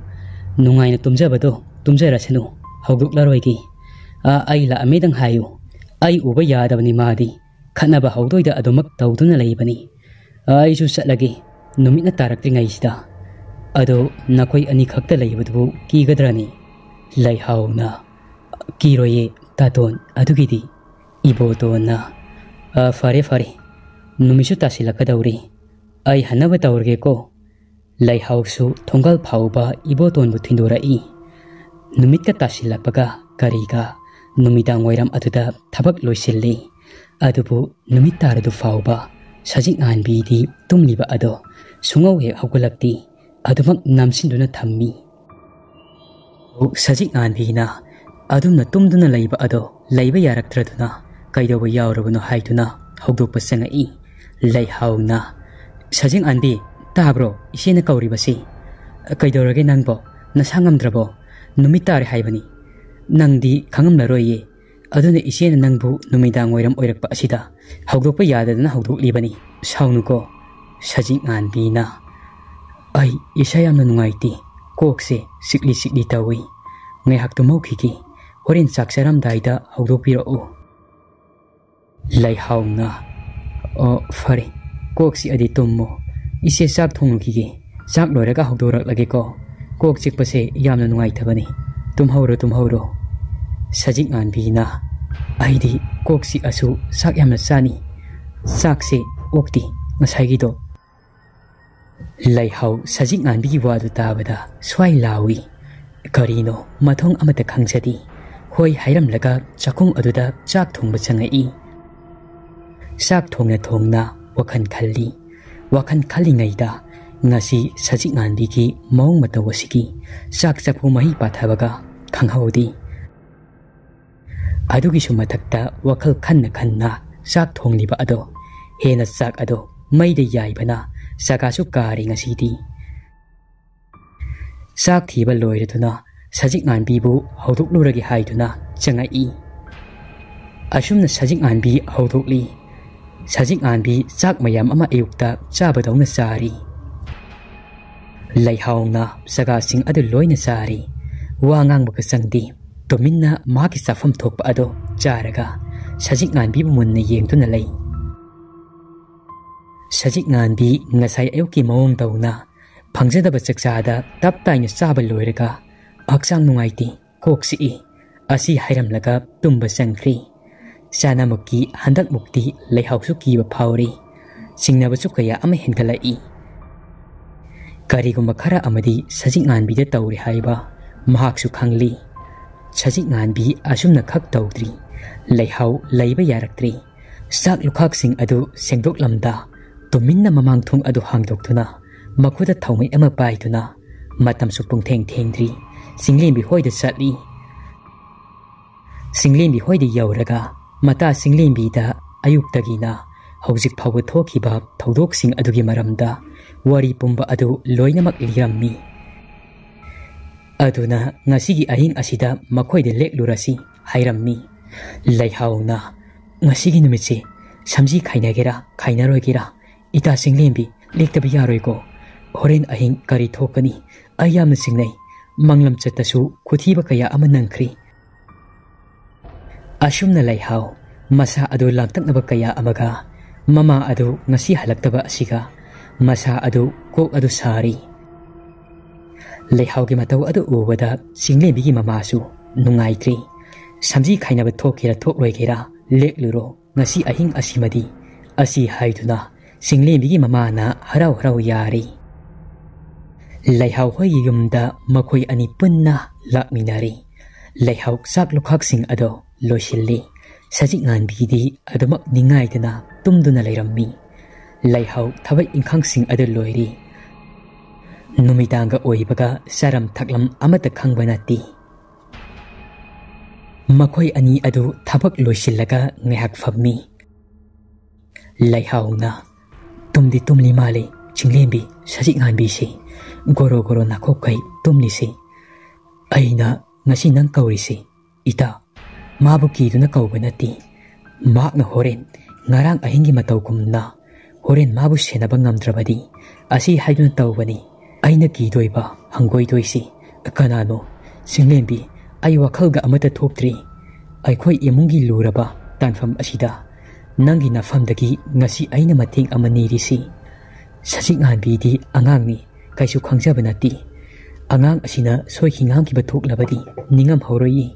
ꯅꯨꯡꯉꯥꯏꯅ ꯇꯨꯝꯖꯕꯗꯣ ꯇꯨꯝꯖꯔꯁꯅꯨ, ꯍꯧꯗꯣꯛꯂꯔꯣꯏꯒꯦ꯫ ꯑ, ꯑꯩ ꯂꯥꯛꯑꯝꯃꯦꯗꯪ ꯍꯥꯏꯌꯨ, ꯑꯩ ꯎꯕ ꯌꯥꯗꯕꯅꯤ ꯃꯥꯗꯤ, ꯈꯠꯅꯕ ꯍꯧꯗꯣꯏꯗ ꯑꯗꯨꯃꯛ ꯇꯧꯗꯨꯅ ꯂꯩꯕꯅꯤ꯫ ꯑꯩꯁꯨ ꯆꯠꯂꯒꯦ, ꯅꯨꯃꯤꯠꯅ ꯇꯥꯔꯛꯇ꯭ꯔꯤꯉꯩꯁꯤꯗ꯫ ꯑꯗꯣ ꯅꯈꯣꯏ ꯑꯅꯤꯈꯛꯇ ꯂꯩꯕꯗꯨꯕꯨ ꯀꯤꯒꯗ꯭ꯔꯅꯤ?" ꯂꯩꯍꯥꯎꯅ, "ꯀꯤꯔꯣꯏꯌꯦ ꯇꯥꯇꯣꯟ, ꯑꯗꯨꯒꯤꯗꯤ꯫" ꯏꯕꯣꯇꯣꯟꯅ, "ꯑ, ꯐꯔꯦ ꯐꯔꯦ, ꯅꯨꯃꯤꯠꯁꯨ ꯇꯥꯁꯤꯜꯂꯛꯀꯗꯧꯔꯤ, ꯑꯩ ꯍꯟꯅꯕ ꯇꯧꯔꯒꯦꯀꯣ꯫" ꯂꯩꯍꯥꯎꯁꯨ ꯊꯣꯡꯒꯥꯜ ꯐꯥꯎꯕ ꯏꯕꯣꯇꯣꯟꯕꯨ ꯊꯤꯟꯗꯣꯔꯛꯏ꯫ ꯅꯨꯃꯤꯠꯀ ꯇꯥꯁꯤꯜꯂꯛꯄꯒ ꯀꯔꯤꯒ ꯅꯨꯃꯤꯗꯥꯡ ꯋꯥꯏꯔꯝ ꯑꯗꯨꯗ ꯊꯕꯛ ꯂꯣꯏꯁꯤꯜꯂꯤ꯫ ꯑꯗꯨꯕꯨ ꯅꯨꯃꯤꯠ ꯇꯥꯔꯗꯨ ꯐꯥꯎꯕ ꯁꯖꯤꯛ ꯉꯥꯟꯕꯤꯗꯤ ꯇꯨꯝꯂꯤꯕ ꯑꯗꯣ ꯁꯨꯡꯍꯧ ꯍꯦꯛ ꯍꯧꯒꯠꯂꯛꯇꯦ꯫ ꯑꯗꯨꯃꯛ ꯅꯝꯁꯤꯟꯗꯨꯅ ꯊꯝꯃꯤ꯫ ꯁꯖꯤꯛ ꯉꯥꯟꯕꯤꯅ ꯑꯗꯨꯝꯅ ꯇꯨꯝꯗꯨꯅ ꯂꯩꯕ ꯑꯗꯣ ꯂꯩꯕ ꯌꯥꯔꯛꯇ꯭ꯔꯗꯨꯅ ꯀꯩꯗꯧꯕ ꯌꯥꯎꯔꯕꯅꯣ ꯍꯥꯏꯗꯨꯅ ꯍꯧꯗꯣꯛꯄ ꯆꯪꯉꯛꯏ꯫ ꯂꯩꯍꯥꯎꯅ, "ꯁꯖꯤꯛ ꯉꯥꯟꯕꯤ, ꯇꯥꯕ꯭ꯔꯣ ꯏꯆꯦꯅ ꯀꯧꯔꯤꯕꯁꯤ? ꯀꯩꯗꯧꯔꯒꯦ ꯅꯪꯕꯣ? ꯅꯁꯥ ꯉꯝꯗ꯭ꯔꯕꯣ? ꯅꯨꯃꯤꯠ ꯇꯥꯔꯦ ꯍꯥꯏꯕꯅꯤ꯫ ꯅꯪꯗꯤ ꯈꯪꯉꯝꯂꯔꯣꯏꯌꯦ꯫ ꯑꯗꯨꯅ ꯏꯆꯦꯅ ꯅꯪꯕꯨ ꯅꯨꯃꯤꯗꯥꯡ ꯋꯥꯏꯔꯝ ꯑꯣꯏꯔꯛꯄ ꯑꯁꯤꯗ ꯍꯧꯗꯣꯛꯄ ꯌꯥꯗꯗꯅ ꯍꯧꯗꯣꯛꯂꯤꯕꯅꯤ꯫ ꯁꯥꯎꯅꯨꯀꯣ꯫" ꯁꯖꯤꯛ ꯉꯥꯟꯕꯤꯅ, "ꯑꯩ ꯏꯁꯥ ꯌꯥꯝꯅ ꯅꯨꯡꯉꯥꯏꯇꯦ, ꯀꯣꯛꯁꯦ ꯆꯤꯛꯂꯤ ꯆꯤꯛꯂꯤ ꯇꯧꯏ꯫ ꯉꯥꯏꯍꯥꯛ ꯇꯨꯝꯍꯧꯈꯤꯒꯦ, ꯍꯣꯔꯦꯟ ꯆꯥꯛ ꯆꯥꯔꯝꯗꯥꯏꯗ ꯍꯧꯗꯣꯛꯄꯤꯔꯛꯎ꯫" ꯂꯩꯍꯥꯎꯅ, "ꯑꯣ, ꯐꯔꯦ, ꯀꯣꯛ ꯆꯤꯛꯑꯗꯤ ꯇꯨꯝꯃꯣ꯫ ꯏꯆꯦ ꯆꯥꯛ ꯊꯣꯡꯂꯨꯈꯤꯒꯦ, ꯆꯥꯛ ꯂꯣꯏꯔꯒ ꯍꯧꯗꯣꯔꯛꯂꯒꯦꯀꯣ꯫ ꯀꯣꯛ ꯆꯤꯛꯄꯁꯦ ꯌꯥꯝꯅ ꯅꯨꯡꯉꯥꯏꯇꯕꯅꯤ꯫ ꯇꯨꯝꯍꯧꯔꯣ, ꯇꯨꯝꯍꯧꯔꯣ꯫" ꯁꯖꯤꯛ ꯉꯥꯟꯕꯤꯅ, "ꯑꯩꯗꯤ ꯀꯣꯛ ꯆꯤꯛꯑꯁꯨ ꯆꯥꯛ ꯌꯥꯝꯅ ꯆꯥꯅꯤ꯫ ꯆꯥꯛꯁꯦ ꯑꯣꯛꯇꯦ ꯉꯁꯥꯏꯒꯤꯗꯣ꯫ ꯂꯩꯍꯥꯎ ꯁꯖꯤꯛ ꯉꯥꯟꯕꯤꯒꯤ ꯋꯥꯗꯨ ꯇꯥꯕꯗ ꯁ꯭ꯋꯥꯏ ꯂꯥꯎꯏ꯫ ꯀꯔꯤꯅꯣ ꯃꯊꯣꯡ ꯑꯃꯠꯇ ꯈꯪꯖꯗꯦ꯫ ꯍꯣꯏ ꯍꯥꯏꯔꯝꯂꯒ ꯆꯥꯛꯈꯨꯝ ꯑꯗꯨꯗ ꯆꯥꯛ ꯊꯣꯡꯕ ꯆꯪꯉꯛꯏ꯫ ꯆꯥꯛ ꯊꯣꯡꯅ ꯊꯣꯡꯅ ꯋꯥꯈꯜ ꯈꯜꯂꯤ꯫ ꯋꯥꯈꯜ ꯈꯜꯂꯤꯉꯩꯗ ꯉꯁꯤ ꯁꯖꯤꯛ ꯉꯥꯟꯕꯤꯒꯤ ꯃꯑꯣꯡ ꯃꯇꯧ ꯑꯁꯤꯒꯤ ꯆꯥꯛ ꯆꯐꯨ ꯃꯍꯤ ꯄꯥꯊꯕꯒ ꯈꯪꯍꯧꯗꯦ꯫ ꯑꯗꯨꯒꯤꯁꯨ ꯃꯊꯛꯇ ꯋꯥꯈꯜ ꯈꯟꯅ ꯈꯟꯅ ꯆꯥꯛ ꯊꯣꯡꯂꯤꯕ ꯑꯗꯣ, ꯍꯦꯟꯅ ꯆꯥꯛ ꯑꯗꯣ ꯃꯩꯗ ꯌꯥꯏꯕꯅ ꯆꯒꯥꯁꯨ ꯀꯥꯔꯦ ꯉꯁꯤꯗꯤ꯫ ꯆꯥꯛ ꯊꯤꯕ ꯂꯣꯏꯔꯗꯨꯅ ꯁꯖꯤꯛ ꯉꯥꯟꯕꯤꯕꯨ ꯍꯧꯗꯣꯛꯂꯨꯔꯒꯦ ꯍꯥꯏꯗꯨꯅ ꯆꯪꯉꯛꯏ꯫ ꯑꯁꯨꯝꯅ ꯁꯖꯤꯛ ꯉꯥꯟꯕꯤ ꯍꯧꯗꯣꯛꯂꯤ꯫ ꯁꯖꯤꯛ ꯉꯥꯟꯕꯤ ꯆꯥꯛ ꯃꯌꯥꯝ ꯑꯃ ꯑꯌꯨꯛꯇ ꯆꯥꯕꯗꯧꯅ ꯆꯥꯔꯤ꯫ ꯂꯩꯍꯥꯎꯅ ꯆꯒꯥꯁꯤꯡ ꯑꯗꯨ ꯂꯣꯏꯅ ꯆꯥꯔꯤ꯫ ꯋꯥ ꯉꯥꯡꯕꯒ ꯆꯪꯗꯦ꯫ ꯇꯨꯃꯤꯟꯅ ꯃꯍꯥꯛꯀꯤ ꯆꯥꯐꯝ ꯊꯣꯛꯄ ꯑꯗꯨ ꯆꯥꯔꯒ ꯁꯖꯤꯛ ꯉꯥꯟꯕꯤꯕꯨ ꯃꯨꯟꯅ ꯌꯦꯡꯗꯨꯅ ꯂꯩ꯫ ꯁꯖꯤꯛ ꯉꯥꯟꯕꯤ ꯉꯁꯥꯏ ꯑꯌꯨꯛꯀꯤ ꯃꯑꯣꯡ ꯇꯧꯅ ꯐꯪꯖꯗꯕ ꯆꯥꯛꯆꯥꯗ ꯇꯞ ꯇꯥꯏꯅ ꯆꯥꯕ ꯂꯣꯏꯔꯒ ꯍꯛꯆꯥꯡ ꯅꯨꯡꯉꯥꯏꯇꯦ, ꯀꯣꯛ ꯆꯤꯛꯏ ꯑꯁꯤ ꯍꯥꯏꯔꯝꯂꯒ ꯇꯨꯝꯕ ꯆꯪꯈ꯭ꯔꯤ꯫ ꯆꯥꯅꯃꯛꯀꯤ ꯍꯟꯗꯛꯃꯨꯛꯇꯤ ꯂꯩꯍꯥꯎꯁꯨ ꯀꯤꯕ ꯐꯥꯎꯔꯤ꯫ ꯆꯤꯡꯅꯕꯁꯨ ꯀꯌꯥ ꯑꯃ ꯍꯦꯟꯒꯠꯂꯛꯏ꯫ ꯀꯔꯤꯒꯨꯝꯕ ꯈꯔ ꯑꯃꯗꯤ ꯁꯖꯤꯛ ꯉꯥꯟꯕꯤꯗ ꯇꯧꯔꯦ ꯍꯥꯏꯕ ꯃꯍꯥꯛꯁꯨ ꯈꯪꯂꯤ꯫ ꯁꯖꯤꯛ ꯉꯥꯟꯕꯤ ꯑꯁꯨꯝꯅ ꯈꯛ ꯇꯧꯗ꯭ꯔꯤ꯫ ꯂꯩꯍꯥꯎ ꯂꯩꯕ ꯌꯥꯔꯛꯇ꯭ꯔꯤ꯫ ꯆꯥꯛ ꯂꯨꯈꯥꯛꯁꯤꯡ ꯑꯗꯨ ꯁꯦꯡꯗꯣꯛꯂꯝꯗ ꯇꯨꯃꯤꯟꯅ ꯃꯃꯥꯡ ꯊꯣꯡ ꯑꯗꯨ ꯍꯥꯡꯗꯣꯛꯇꯨꯅ ꯃꯈꯨꯠꯇ ꯊꯥꯎꯃꯩ ꯑꯃ ꯄꯥꯏꯗꯨꯅ ꯃꯇꯝꯁꯨ ꯄꯨꯡꯊꯦꯡ ꯊꯦꯡꯗ꯭ꯔꯤ꯫ ꯆꯤꯡꯂꯦꯝꯕꯤ ꯍꯣꯏꯗ ꯆꯠꯂꯤ꯫ ꯆꯤꯡꯂꯦꯝꯕꯤ ꯍꯣꯏꯗ ꯌꯧꯔꯒ ꯃꯇꯥ ꯆꯤꯡꯂꯦꯝꯕꯤꯗ ꯑꯌꯨꯛꯇꯒꯤꯅ ꯍꯧꯖꯤꯛ ꯐꯥꯎꯕ ꯊꯣꯛꯈꯤꯕ ꯊꯧꯗꯣꯛꯁꯤꯡ ꯑꯗꯨꯒꯤ ꯃꯔꯝꯗ ꯋꯥꯔꯤ ꯄꯨꯝꯕ ꯑꯗꯨ ꯂꯣꯏꯅꯃꯛ ꯂꯤꯔꯝꯃꯤ꯫ ꯑꯗꯨꯅ ꯉꯁꯤꯒꯤ ꯑꯍꯤꯡ ꯑꯁꯤꯗ ꯃꯈꯣꯏꯗ ꯂꯦꯛꯂꯨꯔꯁꯤ ꯍꯥꯏꯔꯝꯃꯤ꯫ ꯂꯩꯍꯥꯎꯅ, "ꯉꯁꯤꯒꯤ ꯅꯨꯃꯤꯠꯁꯤ ꯁꯝꯖꯤ ꯈꯥꯏꯅꯒꯦꯔꯥ ꯈꯥꯏꯅꯔꯣꯏꯒꯦꯔꯥ, ꯏꯇꯥ ꯆꯤꯡꯂꯦꯝꯕꯤ, ꯂꯦꯛꯇꯕ ꯌꯥꯔꯣꯏꯀꯣ꯫ ꯍꯣꯔꯦꯟ ꯑꯍꯤꯡ ꯀꯔꯤ ꯊꯣꯛꯀꯅꯤ? ꯑꯩ ꯌꯥꯝꯅ ꯆꯤꯡꯅꯩ꯫ ꯃꯪꯂꯝꯆꯠꯇꯁꯨ ꯈꯨꯊꯤꯕ ꯀꯌꯥ ꯑꯃ ꯅꯪꯈ꯭ꯔꯤ"꯫ ꯑꯁꯨꯝꯅ ꯂꯩꯍꯥꯎ ꯃꯁꯥ ꯑꯗꯨ ꯂꯥꯡꯇꯛꯅꯕ ꯀꯌꯥ ꯑꯃꯒ ꯃꯃꯥ ꯑꯗꯨ ꯉꯁꯤ ꯍꯜꯂꯛꯇꯕ ꯑꯁꯤꯒ ꯃꯁꯥ ꯑꯗꯨ ꯀꯣꯛ ꯑꯗꯨ ꯁꯥꯔꯤ꯫ ꯂꯩꯍꯥꯎꯒꯤ ꯃꯇꯧ ꯑꯗꯨ ꯎꯕꯗ ꯆꯤꯡꯂꯦꯝꯕꯤꯒꯤ ꯃꯃꯥꯁꯨ ꯅꯨꯡꯉꯥꯏꯇ꯭ꯔꯤ꯫ ꯁꯝꯖꯤ ꯈꯥꯏꯅꯕ ꯊꯣꯛꯀꯦꯔꯥ ꯊꯣꯛꯂꯣꯏꯒꯦꯔꯥ, "ꯂꯦꯛꯂꯨꯔꯣ, ꯉꯁꯤ ꯑꯍꯤꯡ ꯑꯁꯤꯃꯗꯤ" ꯑꯁꯤ ꯍꯥꯏꯗꯨꯅ ꯆꯤꯡꯂꯦꯝꯕꯤꯒꯤ ꯃꯃꯥꯅ ꯍꯔꯥꯎ ꯍꯔꯥꯎ ꯌꯥꯔꯤ꯫ ꯂꯩꯍꯥꯎ ꯍꯣꯏꯒꯤ ꯌꯨꯝꯗ ꯃꯈꯣꯏ ꯑꯅꯤ ꯄꯨꯟꯅ ꯂꯥꯛꯃꯤꯟꯅꯔꯤ꯫ ꯂꯩꯍꯥꯎ ꯆꯥꯛ ꯂꯨꯈꯥꯛꯁꯤꯡ ꯑꯗꯣ ꯂꯣꯏꯁꯤꯜꯂꯤ꯫ ꯁꯖꯤꯛ ꯉꯥꯟꯕꯤꯗꯤ ꯑꯗꯨꯃꯛ ꯅꯤꯡꯉꯥꯏꯗꯅ ꯇꯨꯝꯗꯨꯅ ꯂꯩꯔꯝꯃꯤ꯫ ꯂꯩꯍꯥꯎ ꯊꯕꯛ ꯏꯪꯈꯥꯡꯁꯤꯡ ꯑꯗꯨ ꯂꯣꯏꯔꯤ꯫ ꯅꯨꯃꯤꯗꯥꯡꯒ ꯑꯣꯏꯕꯒ ꯆꯥꯔꯝ ꯊꯛꯂꯝ ꯑꯃꯠꯇ ꯈꯪꯕ ꯅꯠꯇꯦ꯫ ꯃꯈꯣꯏ ꯑꯅꯤ ꯑꯗꯨ ꯊꯕꯛ ꯂꯣꯏꯁꯤꯜꯂꯒ ꯉꯥꯏꯍꯥꯛ ꯐꯝꯃꯤ꯫ ꯂꯩꯍꯥꯎꯅ, "ꯇꯨꯝꯗꯤ ꯇꯨꯝꯂꯤ ꯃꯥꯜꯂꯤ, ꯆꯤꯡꯂꯦꯝꯕꯤ, ꯁꯖꯤꯛ ꯉꯥꯟꯕꯤꯁꯤ ꯒꯣꯔꯣ ꯒꯣꯔꯣ ꯅꯥꯈꯣꯛꯈꯩ ꯇꯨꯝꯂꯤꯁꯤ꯫ ꯑꯩꯅ ꯉꯁꯤ ꯅꯪ ꯀꯧꯔꯤꯁꯤ, ꯏꯇꯥ, ꯃꯥꯕꯨ ꯀꯤꯗꯨꯅ ꯀꯧꯕ ꯅꯠꯇꯦ꯫ ꯃꯍꯥꯛꯅ ꯍꯣꯔꯦꯟ ꯉꯔꯥꯡ ꯑꯍꯤꯡꯒꯤ ꯃꯇꯧꯒꯨꯝꯅ ꯍꯣꯔꯦꯟ ꯃꯥꯕꯨ ꯁꯦꯟꯅꯕ ꯉꯝꯗ꯭ꯔꯕꯗꯤ ꯑꯁꯤ ꯍꯥꯏꯗꯨꯅ ꯇꯧꯕꯅꯤ꯫ ꯑꯩꯅ ꯀꯤꯗꯣꯏꯕ, ꯍꯪꯒꯣꯏꯗꯣꯏꯁꯤ ꯀꯅꯥꯅꯣ? ꯆꯤꯡꯂꯦꯝꯕꯤ, ꯑꯩ ꯋꯥꯈꯜꯒ ꯑꯃꯠꯇ ꯊꯣꯛꯇ꯭ꯔꯤ꯫ ꯑꯩꯈꯣꯏ ꯏꯃꯨꯡꯒꯤ ꯂꯨꯔꯕ ꯇꯥꯟꯐꯝ ꯑꯁꯤꯗ ꯅꯪꯒꯤ ꯅꯐꯝꯗꯒꯤ ꯉꯁꯤ ꯑꯩꯅ ꯃꯇꯦꯡ ꯑꯃ ꯅꯤꯔꯤꯁꯤ꯫ ꯁꯖꯤꯛ ꯉꯥꯟꯕꯤꯗꯤ ꯑꯉꯥꯡꯅꯤ, ꯀꯩꯁꯨ ꯈꯪꯖꯕ ꯅꯠꯇꯦ꯫ ꯑꯉꯥꯡ ꯑꯁꯤꯅ ꯁꯣꯏꯈꯤ ꯉꯥꯝꯈꯤꯕ ꯊꯣꯛꯂꯕꯗꯤ ꯅꯤꯡꯉꯝꯍꯧꯔꯣꯏꯌꯦ꯫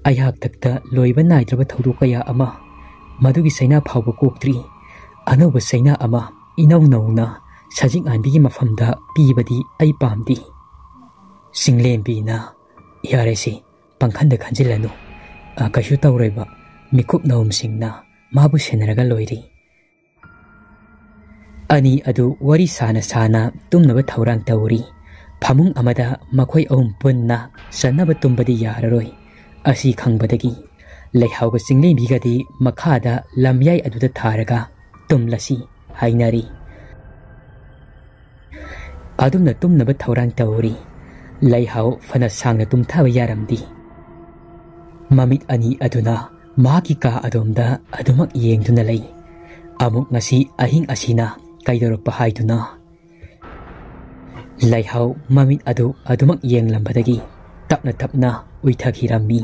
ꯑꯩꯍꯥꯛꯇꯛꯇ ꯂꯣꯏꯕ ꯅꯥꯏꯗ꯭ꯔꯕ ꯊꯧꯗꯣꯛ ꯀꯌꯥ ꯑꯃ, ꯃꯗꯨꯒꯤ ꯆꯩꯅꯥ ꯐꯥꯎꯕ ꯀꯣꯛꯇ꯭ꯔꯤ꯫ ꯑꯅꯧꯕ ꯆꯩꯅꯥ ꯑꯃ ꯏꯅꯧ ꯅꯧꯅ ꯁꯖꯤꯛ ꯉꯥꯟꯕꯤꯒꯤ ꯃꯐꯝꯗ ꯄꯤꯕꯗꯤ ꯑꯩ ꯄꯥꯝꯗꯦ꯫" ꯆꯤꯡꯂꯦꯝꯕꯤꯅ, "ꯌꯥꯔꯦꯁꯦ, ꯄꯪꯈꯟꯗ ꯈꯟꯖꯤꯜꯂꯅꯨ꯫ ꯑ, ꯀꯩꯁꯨ ꯇꯧꯔꯣꯏꯕ, ꯃꯤꯀꯨꯞ ꯅꯍꯨꯝꯁꯤꯡꯅ ꯃꯥꯕꯨ ꯁꯦꯟꯅꯔꯒ ꯂꯣꯏꯔꯦ꯫" ꯑꯅꯤ ꯑꯗꯨ ꯋꯥꯔꯤ ꯁꯥꯅ ꯁꯥꯅ ꯇꯨꯝꯅꯕ ꯊꯧꯔꯥꯡ ꯇꯧꯔꯤ꯫ ꯐꯃꯨꯡ ꯑꯃꯗ ꯃꯈꯣꯏ ꯑꯍꯨꯝ ꯄꯨꯟꯅ ꯆꯟꯅꯕ ꯇꯨꯝꯕꯗꯤ ꯌꯥꯔꯔꯣꯏ꯫ ꯑꯁꯤ ꯈꯪꯕꯗꯒꯤ ꯂꯩꯍꯥꯎꯒ ꯆꯤꯡꯂꯦꯝꯕꯤꯒꯗꯤ ꯃꯈꯥꯗ ꯂꯝꯌꯥꯏ ꯑꯗꯨꯗ ꯊꯥꯔꯒ ꯇꯨꯝꯂꯁꯤ ꯍꯥꯏꯅꯔꯤ꯫ ꯑꯗꯨꯝꯅ ꯇꯨꯝꯅꯕ ꯊꯧꯔꯥꯡ ꯇꯧꯔꯤ꯫ ꯂꯩꯍꯥꯎ ꯐꯅ ꯁꯥꯡꯅ ꯇꯨꯝꯊꯕ ꯌꯥꯔꯝꯗꯦ꯫ ꯃꯃꯤꯠ ꯑꯅꯤ ꯑꯗꯨꯅ ꯃꯍꯥꯛꯀꯤ ꯀꯥ ꯑꯗꯣꯝꯗ ꯑꯗꯨꯃꯛ ꯌꯦꯡꯗꯨꯅ ꯂꯩ꯫ ꯑꯃꯨꯛ ꯉꯁꯤ ꯑꯍꯤꯡ ꯑꯁꯤꯅ ꯀꯩꯗꯧꯔꯛꯄ ꯍꯥꯏꯗꯨꯅ? ꯂꯩꯍꯥꯎ ꯃꯃꯤꯠ ꯑꯗꯨ ꯑꯗꯨꯃꯛ ꯌꯦꯡꯂꯝꯕꯗꯒꯤ ꯇꯞꯅ ꯇꯞꯅ ꯎꯏꯊꯈꯤꯔꯝꯃꯤ꯫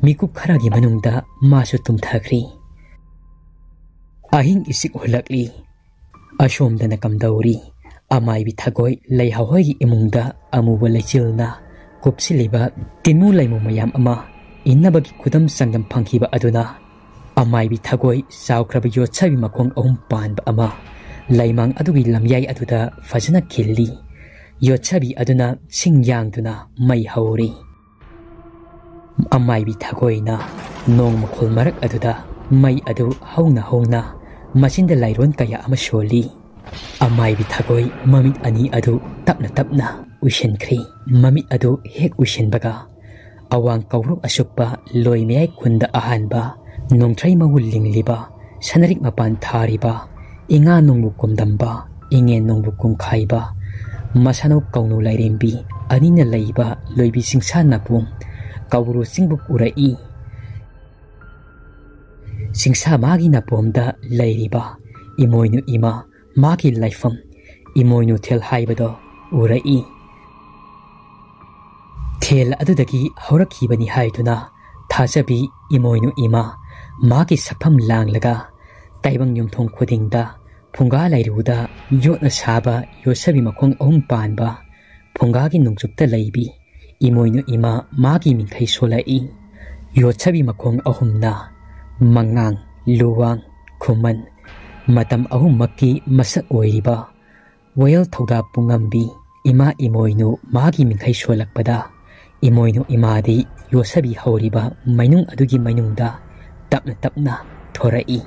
ꯃꯤꯀꯨꯞ ꯈꯔꯒꯤ ꯃꯅꯨꯡꯗ ꯃꯥꯁꯨ ꯇꯨꯝꯊꯈ꯭ꯔꯤ꯫ ꯑꯍꯤꯡ ꯏꯆꯤꯛ ꯍꯨꯜꯂꯛꯂꯤ꯫ ꯑꯁꯣꯝꯗꯅ ꯀꯝꯗꯧꯔꯤ? ꯑꯃꯥꯏꯕꯤ ꯊꯒꯣꯏ ꯂꯩꯍꯥꯎ ꯍꯣꯏꯒꯤ ꯏꯃꯨꯡꯗ ꯑꯃꯨꯕ ꯂꯩꯆꯤꯜꯅ ꯀꯨꯞꯁꯤꯜꯂꯤꯕ ꯇꯤꯟꯃꯨ ꯂꯩꯃꯨ ꯃꯌꯥꯝ ꯑꯃ ꯏꯟꯅꯕꯒꯤ ꯈꯨꯗꯝ ꯆꯥꯡꯗꯝ ꯐꯪꯈꯤꯕ ꯑꯗꯨꯅ ꯑꯃꯥꯏꯕꯤ ꯊꯒꯣꯏ ꯆꯥꯎꯈ꯭ꯔꯕ ꯌꯣꯠꯁꯥꯕꯤ ꯃꯈꯣꯡ ꯑꯍꯨꯝ ꯄꯥꯟꯕ ꯑꯃ ꯂꯩꯃꯥꯡ ꯑꯗꯨꯒꯤ ꯂꯝꯌꯥꯏ ꯑꯗꯨꯗ ꯐꯖꯅ ꯈꯤꯜꯂꯤ꯫ ꯌꯣꯠꯁꯥꯕꯤ ꯑꯗꯨꯅ ꯁꯤꯡ ꯌꯥꯡꯗꯨꯅ ꯃꯩ ꯍꯧꯔꯤ꯫ ꯑꯃꯥꯏꯕꯤ ꯊꯒꯣꯏꯅ ꯅꯣꯡ ꯃꯈꯣꯜ ꯃꯔꯛ ꯑꯗꯨꯗ ꯃꯩ ꯑꯗꯨ ꯍꯧꯅ ꯍꯧꯅ ꯃꯆꯤꯟꯗ ꯂꯥꯏꯔꯣꯟ ꯀꯌꯥ ꯑꯃ ꯁꯣꯜꯂꯤ꯫ ꯑꯃꯥꯏꯕꯤ ꯊꯒꯣꯏ ꯃꯃꯤꯠ ꯑꯅꯤ ꯑꯗꯨ ꯇꯞꯅ ꯇꯞꯅ ꯎꯏꯁꯤꯟꯈ꯭ꯔꯤ꯫ ꯃꯃꯤꯠ ꯑꯗꯨ ꯍꯦꯛ ꯎꯏꯁꯤꯟꯕꯒ, ꯑꯋꯥꯡ ꯀꯧꯔꯨꯞ ꯑꯁꯨꯞꯄ ꯂꯣꯏ ꯃꯌꯥꯏ ꯈꯨꯟꯗ ꯑꯍꯥꯟꯕ ꯅꯣꯡꯊ꯭ꯔꯩ ꯃꯍꯨ ꯂꯤꯡꯂꯤꯕ, ꯁꯅꯔꯤꯛ ꯃꯄꯥꯟ ꯊꯥꯔꯤꯕ, ꯏꯉꯥ ꯅꯣꯡꯕꯨ ꯀꯨꯝꯗꯝꯕ, ꯏꯉꯦꯟ ꯅꯣꯡꯕꯨ ꯀꯨꯝꯈꯥꯏꯕ, ꯃꯁꯥꯅꯧ ꯀꯧꯅꯨ ꯂꯥꯏꯔꯦꯝꯕꯤ ꯑꯅꯤꯅ ꯂꯩꯕ ꯂꯣꯏꯕꯤ ꯆꯤꯡꯁꯥ ꯅꯥꯄꯣꯝ ꯀꯧꯕ꯭ꯔꯨ ꯆꯤꯡꯕꯨ ꯎꯔꯛꯏ꯫ ꯆꯤꯡꯁꯥ ꯃꯥꯒꯤ ꯅꯥꯄꯣꯝꯗ ꯂꯩꯔꯤꯕ ꯏꯃꯣꯏꯅꯨ ꯏꯃꯥ, ꯃꯥꯒꯤ ꯂꯥꯏꯐꯝ ꯏꯃꯣꯏꯅꯨ ꯊꯦꯜ ꯍꯥꯏꯕꯗꯣ ꯎꯔꯛꯏ꯫ ꯊꯦꯜ ꯑꯗꯨꯗꯒꯤ ꯍꯧꯔꯛꯈꯤꯕꯅꯤ ꯍꯥꯏꯗꯨꯅ ꯊꯥꯖꯕꯤ ꯏꯃꯣꯏꯅꯨ ꯏꯃꯥ, ꯃꯥꯒꯤ ꯁꯛꯐꯝ ꯂꯥꯡꯂꯒ ꯇꯥꯏꯕꯪ ꯌꯨꯝꯊꯣꯡ ꯈꯨꯗꯤꯡꯗ ꯐꯨꯡꯒꯥ ꯂꯩꯔꯨꯗ ꯌꯣꯠꯅ ꯁꯥꯕ ꯌꯣꯠꯁꯕꯤ ꯃꯈꯣꯡ ꯑꯍꯨꯝ ꯄꯥꯟꯕ ꯐꯨꯡꯒꯥꯒꯤ ꯅꯣꯡꯆꯨꯞꯇ ꯂꯩꯕꯤ ꯏꯃꯣꯏꯅꯨ ꯏꯃꯥ ꯃꯥꯒꯤ ꯃꯤꯡꯈꯩ ꯁꯣꯜꯂꯛꯏ꯫ ꯌꯣꯠꯁꯕꯤ ꯃꯈꯣꯡ ꯑꯍꯨꯝꯅ ꯃꯉꯥꯡ, ꯂꯨꯋꯥꯡ, ꯈꯨꯃꯟ, ꯃꯇꯝ ꯑꯍꯨꯝꯃꯛꯀꯤ ꯃꯁꯛ ꯑꯣꯏꯔꯤꯕ ꯋꯥꯌꯦꯜ ꯊꯧꯗꯥ ꯄꯨꯡꯉꯝꯕꯤ ꯏꯃꯥ ꯏꯃꯣꯏꯅꯨ ꯃꯥꯒꯤ ꯃꯤꯡꯈꯩ ꯁꯣꯜꯂꯛꯄꯗ, ꯏꯃꯣꯏꯅꯨ ꯏꯃꯥꯗꯤ ꯌꯣꯠꯁꯕꯤ ꯍꯧꯔꯤꯕ ꯃꯩꯅꯨꯡ ꯑꯗꯨꯒꯤ ꯃꯅꯨꯡꯗ ꯇꯞꯅ ꯇꯞꯅ ꯊꯣꯔꯛꯏ꯫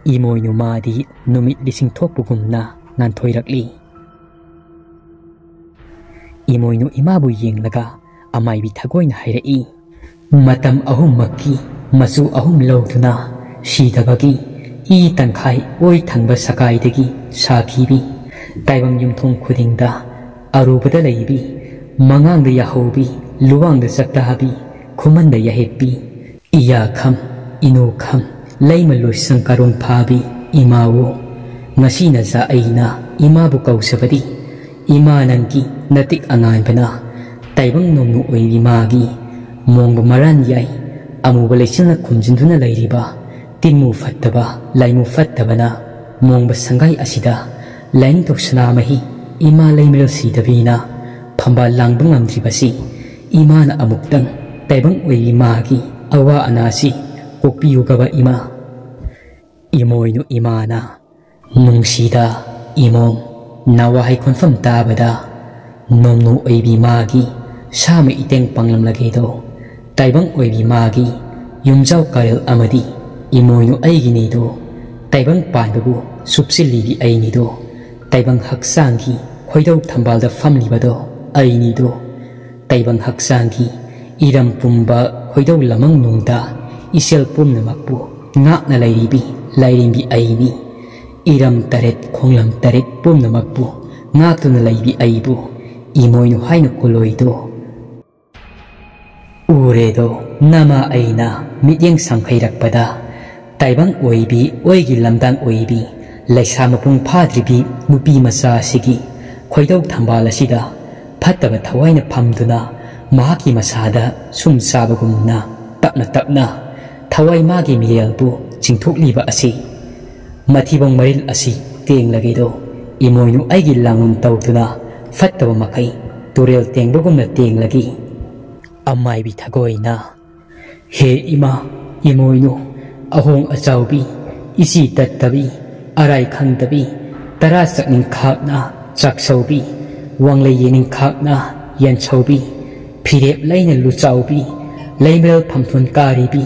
ꯏꯃꯣꯏꯅꯨ ꯃꯥꯗꯤ ꯅꯨꯃꯤꯠ ꯂꯤꯁꯤꯡ ꯊꯣꯛꯄꯒꯨꯝꯅ ꯉꯥꯟꯊꯣꯏꯔꯛꯂꯤ꯫ ꯏꯃꯣꯏꯅꯨ ꯏꯃꯥꯕꯨ ꯌꯦꯡꯂꯒ ꯑꯃꯥꯏꯕꯤ ꯊꯒꯣꯏꯅ ꯍꯥꯏꯔꯛꯏ, "ꯃꯇꯝ ꯑꯍꯨꯝꯃꯛꯀꯤ ꯃꯆꯨ ꯑꯍꯨꯝ ꯂꯧꯗꯨꯅ ꯁꯤꯗꯕꯒꯤ ꯏ ꯇꯪꯈꯥꯏ ꯑꯣꯏ ꯊꯪꯕ ꯁꯀꯥꯏꯗꯒꯤ ꯁꯥꯈꯤꯕꯤ, ꯇꯥꯏꯕꯪ ꯌꯨꯝꯊꯣꯡ ꯈꯨꯗꯤꯡꯗ ꯑꯔꯨꯕꯗ ꯂꯩꯕꯤ, ꯃꯉꯥꯡꯗ ꯌꯥꯍꯧꯕꯤ, ꯂꯨꯋꯥꯡꯗ ꯆꯥꯛꯇꯥꯕꯤ, ꯈꯨꯃꯟꯗ ꯌꯥꯍꯦꯞꯄꯤ, ꯏꯌꯥꯈꯝ, ꯏꯅꯣꯈꯝ, ꯂꯩꯃ ꯂꯣꯏꯁꯪ ꯀꯔꯣꯡ ꯐꯥꯕꯤ ꯏꯃꯥꯋꯣ, ꯉꯁꯤ ꯅꯆꯥ ꯑꯩꯅ ꯏꯃꯥꯕꯨ ꯀꯧꯖꯕꯗꯤ, ꯏꯃꯥ ꯅꯪꯒꯤ ꯅꯇꯤꯛ ꯑꯉꯥꯟꯕꯅ ꯇꯥꯏꯕꯪ ꯅꯣꯡꯅ ꯑꯣꯏꯔꯤ ꯃꯥꯒꯤ ꯃꯣꯡꯕ ꯃꯔꯥꯟ ꯌꯥꯏ, ꯑꯃꯨꯕ ꯂꯩꯆꯤꯜꯅ ꯈꯨꯝꯖꯤꯟꯗꯨꯅ ꯂꯩꯔꯤꯕ ꯇꯤꯟꯃꯨ ꯐꯠꯇꯕ, ꯂꯥꯏꯃꯨ ꯐꯠꯇꯕꯅ ꯃꯣꯡꯕ ꯁꯪꯒꯥꯏ ꯑꯁꯤꯗ ꯂꯥꯏꯅꯤꯡꯊꯧ ꯁꯅꯥꯃꯍꯤ ꯏꯃꯥ ꯂꯩꯃꯔꯦꯜ ꯁꯤꯗꯕꯤꯅ ꯐꯝꯕꯥꯜ ꯂꯥꯡꯕ ꯉꯝꯗ꯭ꯔꯤꯕꯁꯤ ꯏꯃꯥꯅ ꯑꯃꯨꯛꯇꯪ ꯇꯥꯏꯕꯪ ꯑꯣꯏꯔꯤ ꯃꯥꯒꯤ ꯑꯋꯥ ꯑꯅꯥꯁꯤ ꯀꯣꯛꯄꯤꯌꯨꯒꯕ ꯏꯃꯥ꯫ ꯏꯃꯣꯏꯅꯨ ꯏꯃꯥꯅ ꯅꯨꯡꯁꯤꯗ ꯏꯃꯣꯝ ꯅꯋꯥꯍꯩ ꯈꯣꯟꯐꯝ ꯇꯥꯕꯗ ꯅꯣꯝꯅꯨ ꯑꯣꯏꯕꯤ ꯃꯥꯒꯤ ꯁꯥꯃ ꯏꯇꯦꯡ ꯄꯥꯡꯂꯝꯂꯒꯦꯗꯣ꯫ ꯇꯥꯏꯕꯪ ꯑꯣꯏꯕꯤ ꯃꯥꯒꯤ ꯌꯨꯝꯖꯥꯎ ꯀꯥꯔꯦꯜ ꯑꯃꯗꯤ ꯏꯃꯣꯏꯅꯨ ꯑꯩꯒꯤꯅꯤꯗꯣ꯫ ꯇꯥꯏꯕꯪ ꯄꯥꯟꯕꯕꯨ ꯁꯨꯞꯆꯤꯜꯂꯤꯕꯤ ꯑꯩꯅꯤꯗꯣ꯫ ꯇꯥꯏꯕꯪ ꯍꯛꯆꯥꯡꯒꯤ ꯈꯣꯏꯗꯧ ꯊꯝꯕꯥꯜꯗ ꯐꯝꯂꯤꯕꯗꯣ ꯑꯩꯅꯤꯗꯣ꯫ ꯇꯥꯏꯕꯪ ꯍꯛꯆꯥꯡꯒꯤ ꯏꯔꯝ ꯄꯨꯝꯕ ꯈꯣꯏꯗꯧ ꯂꯃꯪ ꯅꯨꯡꯗ ꯏꯆꯦꯜ ꯄꯨꯝꯅꯃꯛꯄꯨ ꯉꯥꯛꯅ ꯂꯩꯔꯤꯕꯤ ꯂꯥꯏꯔꯦꯝꯕꯤ ꯑꯩꯅꯤ꯫ ꯏꯔꯝ ꯇꯔꯦꯠ ꯈꯣꯡꯂꯝ ꯇꯔꯦꯠ ꯄꯨꯝꯅꯃꯛꯄꯨ ꯉꯥꯛꯇꯨꯅ ꯂꯩꯕꯤ ꯑꯩꯕꯨ ꯏꯃꯣꯏꯅꯨ ꯍꯥꯏꯅ ꯀꯨꯜꯂꯣꯏꯗꯣ꯫ ꯎꯔꯦꯗꯣ ꯅꯃ ꯑꯩꯅ ꯃꯤꯠꯌꯦꯡ ꯁꯝꯈꯩꯔꯛꯄꯗ ꯇꯥꯏꯕꯪ ꯑꯣꯏꯕꯤ ꯑꯣꯏꯒꯤ ꯂꯝꯗꯥꯡ ꯑꯣꯏꯕꯤ ꯂꯩꯁꯥ ꯃꯄꯨꯡ ꯐꯥꯗ꯭ꯔꯤꯕꯤ ꯅꯨꯄꯤ ꯃꯆꯥ ꯑꯁꯤꯒꯤ ꯈꯣꯏꯗꯧ ꯊꯝꯕꯥꯜ ꯑꯁꯤꯗ ꯐꯠꯇꯕ ꯊꯋꯥꯏꯅ ꯐꯝꯗꯨꯅ ꯃꯍꯥꯛꯀꯤ ꯃꯁꯥꯗ ꯁꯨꯝ ꯆꯥꯕꯒꯨꯝꯅ ꯇꯞꯅ ꯇꯞꯅ ꯊꯋꯥꯏ ꯃꯥꯒꯤ ꯃꯤꯔꯦꯜꯕꯨ ꯆꯤꯡꯊꯣꯛꯂꯤꯕ ꯑꯁꯤ꯫ ꯃꯊꯤꯕꯣꯡ ꯃꯔꯤꯜ ꯑꯁꯤ ꯇꯦꯡꯂꯒꯦꯗꯣ ꯏꯃꯣꯏꯅꯨ ꯑꯩꯒꯤ ꯂꯥꯡꯂꯨꯝ ꯇꯧꯗꯨꯅ ꯐꯠꯇꯕ ꯃꯈꯩ ꯇꯨꯔꯦꯜ ꯇꯦꯡꯕꯒꯨꯝꯅ ꯇꯦꯡꯂꯒꯦ꯫ ꯑꯃꯥꯏꯕꯤ ꯊꯒꯣꯏꯅ ꯍꯦ ꯏꯃꯥ ꯏꯃꯣꯏꯅꯨ ꯑꯍꯣꯡ ꯑꯆꯥꯎꯕꯤ ꯏꯆꯤ ꯇꯠꯇꯕꯤ ꯑꯔꯥꯏ ꯈꯪꯗꯕꯤ ꯇꯔꯥ ꯆꯠꯅꯤꯡꯈꯥꯛꯅ ꯆꯥꯛꯁꯧꯕꯤ ꯋꯥꯡꯂꯩ ꯌꯦꯅꯤꯡꯈꯥꯛꯅ ꯌꯦꯟꯁꯧꯕꯤ ꯐꯤꯔꯦꯞ ꯂꯩꯅ ꯂꯨꯆꯥꯎꯕꯤ ꯂꯩꯃꯔꯦꯜ ꯐꯝꯊꯣꯟ ꯀꯥꯔꯤꯕꯤ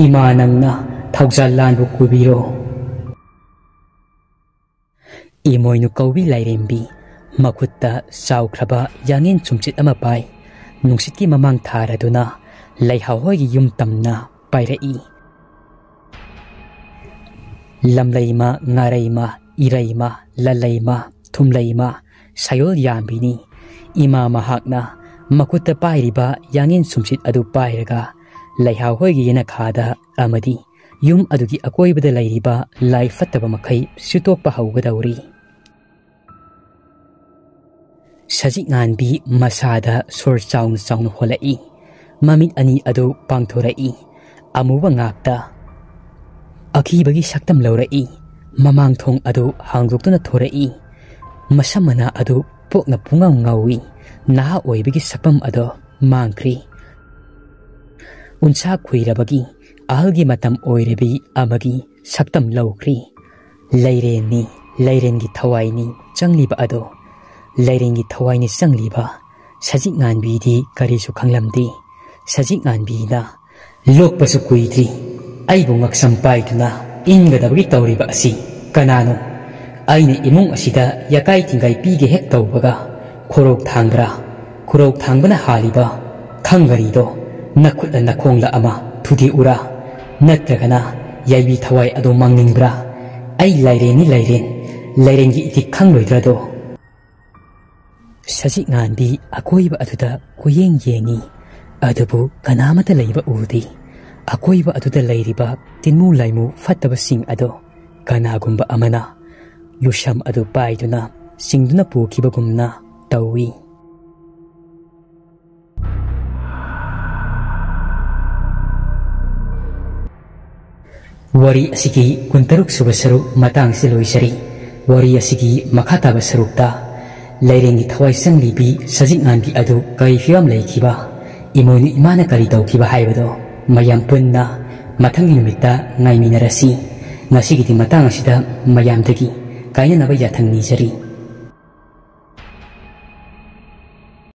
ꯏꯃꯥ ꯅꯪꯅ ꯊꯧꯖꯥꯜ ꯂꯥꯟꯕꯨ ꯀꯨꯕꯤꯔꯣ꯫ ꯏꯃꯣꯏꯅꯨ ꯀꯧꯕꯤ ꯂꯥꯏꯔꯦꯝꯕꯤ ꯃꯈꯨꯠꯇ ꯆꯥꯎꯈ꯭ꯔꯕ ꯌꯥꯉꯦꯟ ꯁꯨꯝꯆꯤꯠ ꯑꯃ ꯄꯥꯏ ꯅꯨꯡꯁꯤꯠꯀꯤ ꯃꯃꯥꯡ ꯊꯥꯔꯗꯨꯅ ꯂꯩꯍꯥꯎ ꯍꯣꯏꯒꯤ ꯌꯨꯝ ꯇꯝꯅ ꯄꯥꯏꯔꯛꯏ꯫ ꯂꯝꯂꯩꯃ ꯉꯥꯔꯩꯃ ꯏꯔꯩꯃ ꯂꯂꯩꯃ ꯊꯨꯝꯂꯩꯃ ꯁꯌꯣꯜ ꯌꯥꯝꯕꯤꯅꯤ꯫ ꯏꯃꯥ ꯃꯍꯥꯛꯅ ꯃꯈꯨꯠꯇ ꯄꯥꯏꯔꯤꯕ ꯌꯥꯉꯦꯟ ꯁꯨꯝꯆꯤꯠ ꯑꯗꯨ ꯄꯥꯏꯔꯒ ꯂꯩꯍꯥꯎ ꯍꯣꯏꯒꯤ ꯌꯦꯅꯈꯥꯗ ꯑꯃꯗꯤ ꯌꯨꯝ ꯑꯗꯨꯒꯤ ꯑꯀꯣꯏꯕꯗ ꯂꯩꯔꯤꯕ ꯂꯥꯏ ꯐꯠꯇꯕ ꯃꯈꯩ ꯁꯤꯠꯇꯣꯛꯄ ꯍꯧꯒꯗꯧꯔꯤ꯫ ꯁꯖꯤꯛ ꯉꯥꯟꯕꯤ ꯃꯁꯥꯗ ꯁꯣꯔ ꯆꯥꯎꯅ ꯆꯥꯎꯅ ꯍꯣꯜꯂꯛꯏ꯫ ꯃꯃꯤꯠ ꯑꯅꯤ ꯑꯗꯨ ꯄꯥꯡꯊꯣꯔꯛꯏ꯫ ꯑꯃꯨꯕ ꯉꯥꯛꯇ ꯑꯀꯤꯕꯒꯤ ꯁꯛꯇꯝ ꯂꯧꯔꯛꯏ꯫ ꯃꯃꯥꯡ ꯊꯣꯡ ꯑꯗꯨ ꯍꯥꯡꯗꯣꯛꯇꯨꯅ ꯊꯣꯔꯛꯏ꯫ ꯃꯁꯝ ꯃꯅꯥ ꯑꯗꯨ ꯄꯣꯛꯅ ꯄꯨꯡꯉꯥꯎ ꯉꯥꯎꯏ꯫ ꯅꯍꯥ ꯑꯣꯏꯕꯒꯤ ꯁꯛꯐꯝ ꯑꯗꯣ ꯃꯥꯡꯈ꯭ꯔꯤ꯫ ꯎꯟꯁꯥ ꯈꯨꯏꯔꯕꯒꯤ ꯑꯍꯜꯒꯤ ꯃꯇꯝ ꯑꯣꯏꯔꯕꯤ ꯑꯃꯒꯤ ꯁꯛꯇꯝ ꯂꯧꯈ꯭ꯔꯤ꯫ ꯂꯩꯔꯦꯟꯅꯤ, ꯂꯩꯔꯦꯟꯒꯤ ꯊꯋꯥꯏꯅꯤ ꯆꯪꯂꯤꯕ ꯑꯗꯣ꯫ ꯂꯩꯔꯦꯟꯒꯤ ꯊꯋꯥꯏꯅꯤ ꯆꯪꯂꯤꯕ ꯁꯖꯤꯛ ꯉꯥꯟꯕꯤꯗꯤ ꯀꯔꯤꯁꯨ ꯈꯪꯂꯝꯗꯦ꯫ ꯁꯖꯤꯛ ꯉꯥꯟꯕꯤꯅ, "ꯂꯣꯛꯄꯁꯨ ꯀꯨꯏꯗ꯭ꯔꯤ, ꯑꯩꯕꯨ ꯉꯛꯁꯝ ꯄꯥꯏꯗꯨꯅ ꯏꯟꯒꯗꯕꯒꯤ ꯇꯧꯔꯤꯕ ꯑꯁꯤ ꯀꯅꯥꯅꯣ? ꯑꯩꯅ ꯏꯃꯨꯡ ꯑꯁꯤꯗ ꯌꯥꯀꯥꯏ ꯊꯤꯡꯒꯥꯏ ꯄꯤꯒꯦ ꯍꯦꯛ ꯇꯧꯕꯒ ꯈꯣꯔꯧ ꯊꯥꯡꯕ꯭ꯔꯥ? ꯈꯣꯔꯧ ꯊꯥꯡꯕꯅ ꯍꯥꯜꯂꯤꯕ ꯈꯪꯒꯔꯤꯗꯣ ꯅꯈꯨꯠꯂ ꯅꯈꯣꯡꯂ ꯑꯃ ꯊꯨꯗꯦꯛꯎꯔꯥ? ꯅꯠꯇ꯭ꯔꯒꯅ ꯌꯥꯏꯕꯤ ꯊꯋꯥꯏ ꯑꯗꯣ ꯃꯥꯡꯅꯤꯡꯕ꯭ꯔꯥ? ꯑꯩ ꯂꯥꯏꯔꯦꯟꯅꯤ ꯂꯥꯏꯔꯦꯟ, ꯂꯥꯏꯔꯦꯟꯒꯤ ꯏꯊꯤꯛ ꯈꯪꯂꯣꯏꯗ꯭ꯔꯗꯣ?" ꯁꯖꯤꯛ ꯉꯥꯟꯕꯤ ꯑꯀꯣꯏꯕ ꯑꯗꯨꯗ ꯀꯨꯌꯦꯡ ꯌꯦꯡꯉꯤ, ꯑꯗꯨꯕꯨ ꯀꯅꯥꯃꯠꯇ ꯂꯩꯕ ꯎꯗꯦ꯫ ꯑꯀꯣꯏꯕ ꯑꯗꯨꯗ ꯂꯩꯔꯤꯕ ꯇꯤꯟꯃꯨ ꯂꯥꯏꯃꯨ ꯐꯠꯇꯕꯁꯤꯡ ꯑꯗꯣ ꯀꯅꯥꯒꯨꯝꯕ ꯑꯃꯅ ꯂꯨꯁꯝ ꯑꯗꯨ ꯄꯥꯏꯗꯨꯅ ꯆꯤꯡꯗꯨꯅ ꯄꯨꯈꯤꯕꯒꯨꯝꯅ ꯇꯧꯏ꯫ ꯋꯥꯔꯤ ꯑꯁꯤꯒꯤ ꯀꯨꯟꯇꯔꯨꯛ ꯁꯨꯕ ꯁꯔꯨꯛ ꯃꯇꯥꯡꯁꯤ ꯂꯣꯏꯖꯔꯤ꯫ ꯋꯥꯔꯤ ꯑꯁꯤꯒꯤ ꯃꯈꯥ ꯇꯥꯕ ꯁꯔꯨꯛꯇ ꯂꯩꯔꯦꯟꯒꯤ ꯊꯋꯥꯏ ꯆꯪꯂꯤꯕꯤ ꯁꯖꯤꯛ ꯉꯥꯟꯕꯤ ꯑꯗꯨ ꯀꯔꯤ ꯐꯤꯕꯝ ꯂꯩꯈꯤꯕ, ꯏꯃꯣꯏꯅꯨ ꯏꯃꯥꯅ ꯀꯔꯤ ꯇꯧꯈꯤꯕ ꯍꯥꯏꯕꯗꯣ ꯃꯌꯥꯝ ꯄꯨꯟꯅ ꯃꯊꯪꯒꯤ ꯅꯨꯃꯤꯠꯇ ꯉꯥꯏꯃꯤꯟꯅꯔꯁꯤ꯫ ꯉꯁꯤꯒꯤꯗꯤ ꯃꯇꯥꯡ ꯑꯁꯤꯗ ꯃꯌꯥꯝꯗꯒꯤ ꯀꯥꯏꯅꯅꯕ ꯌꯥꯊꯪ ꯅꯤꯖꯔꯤ꯫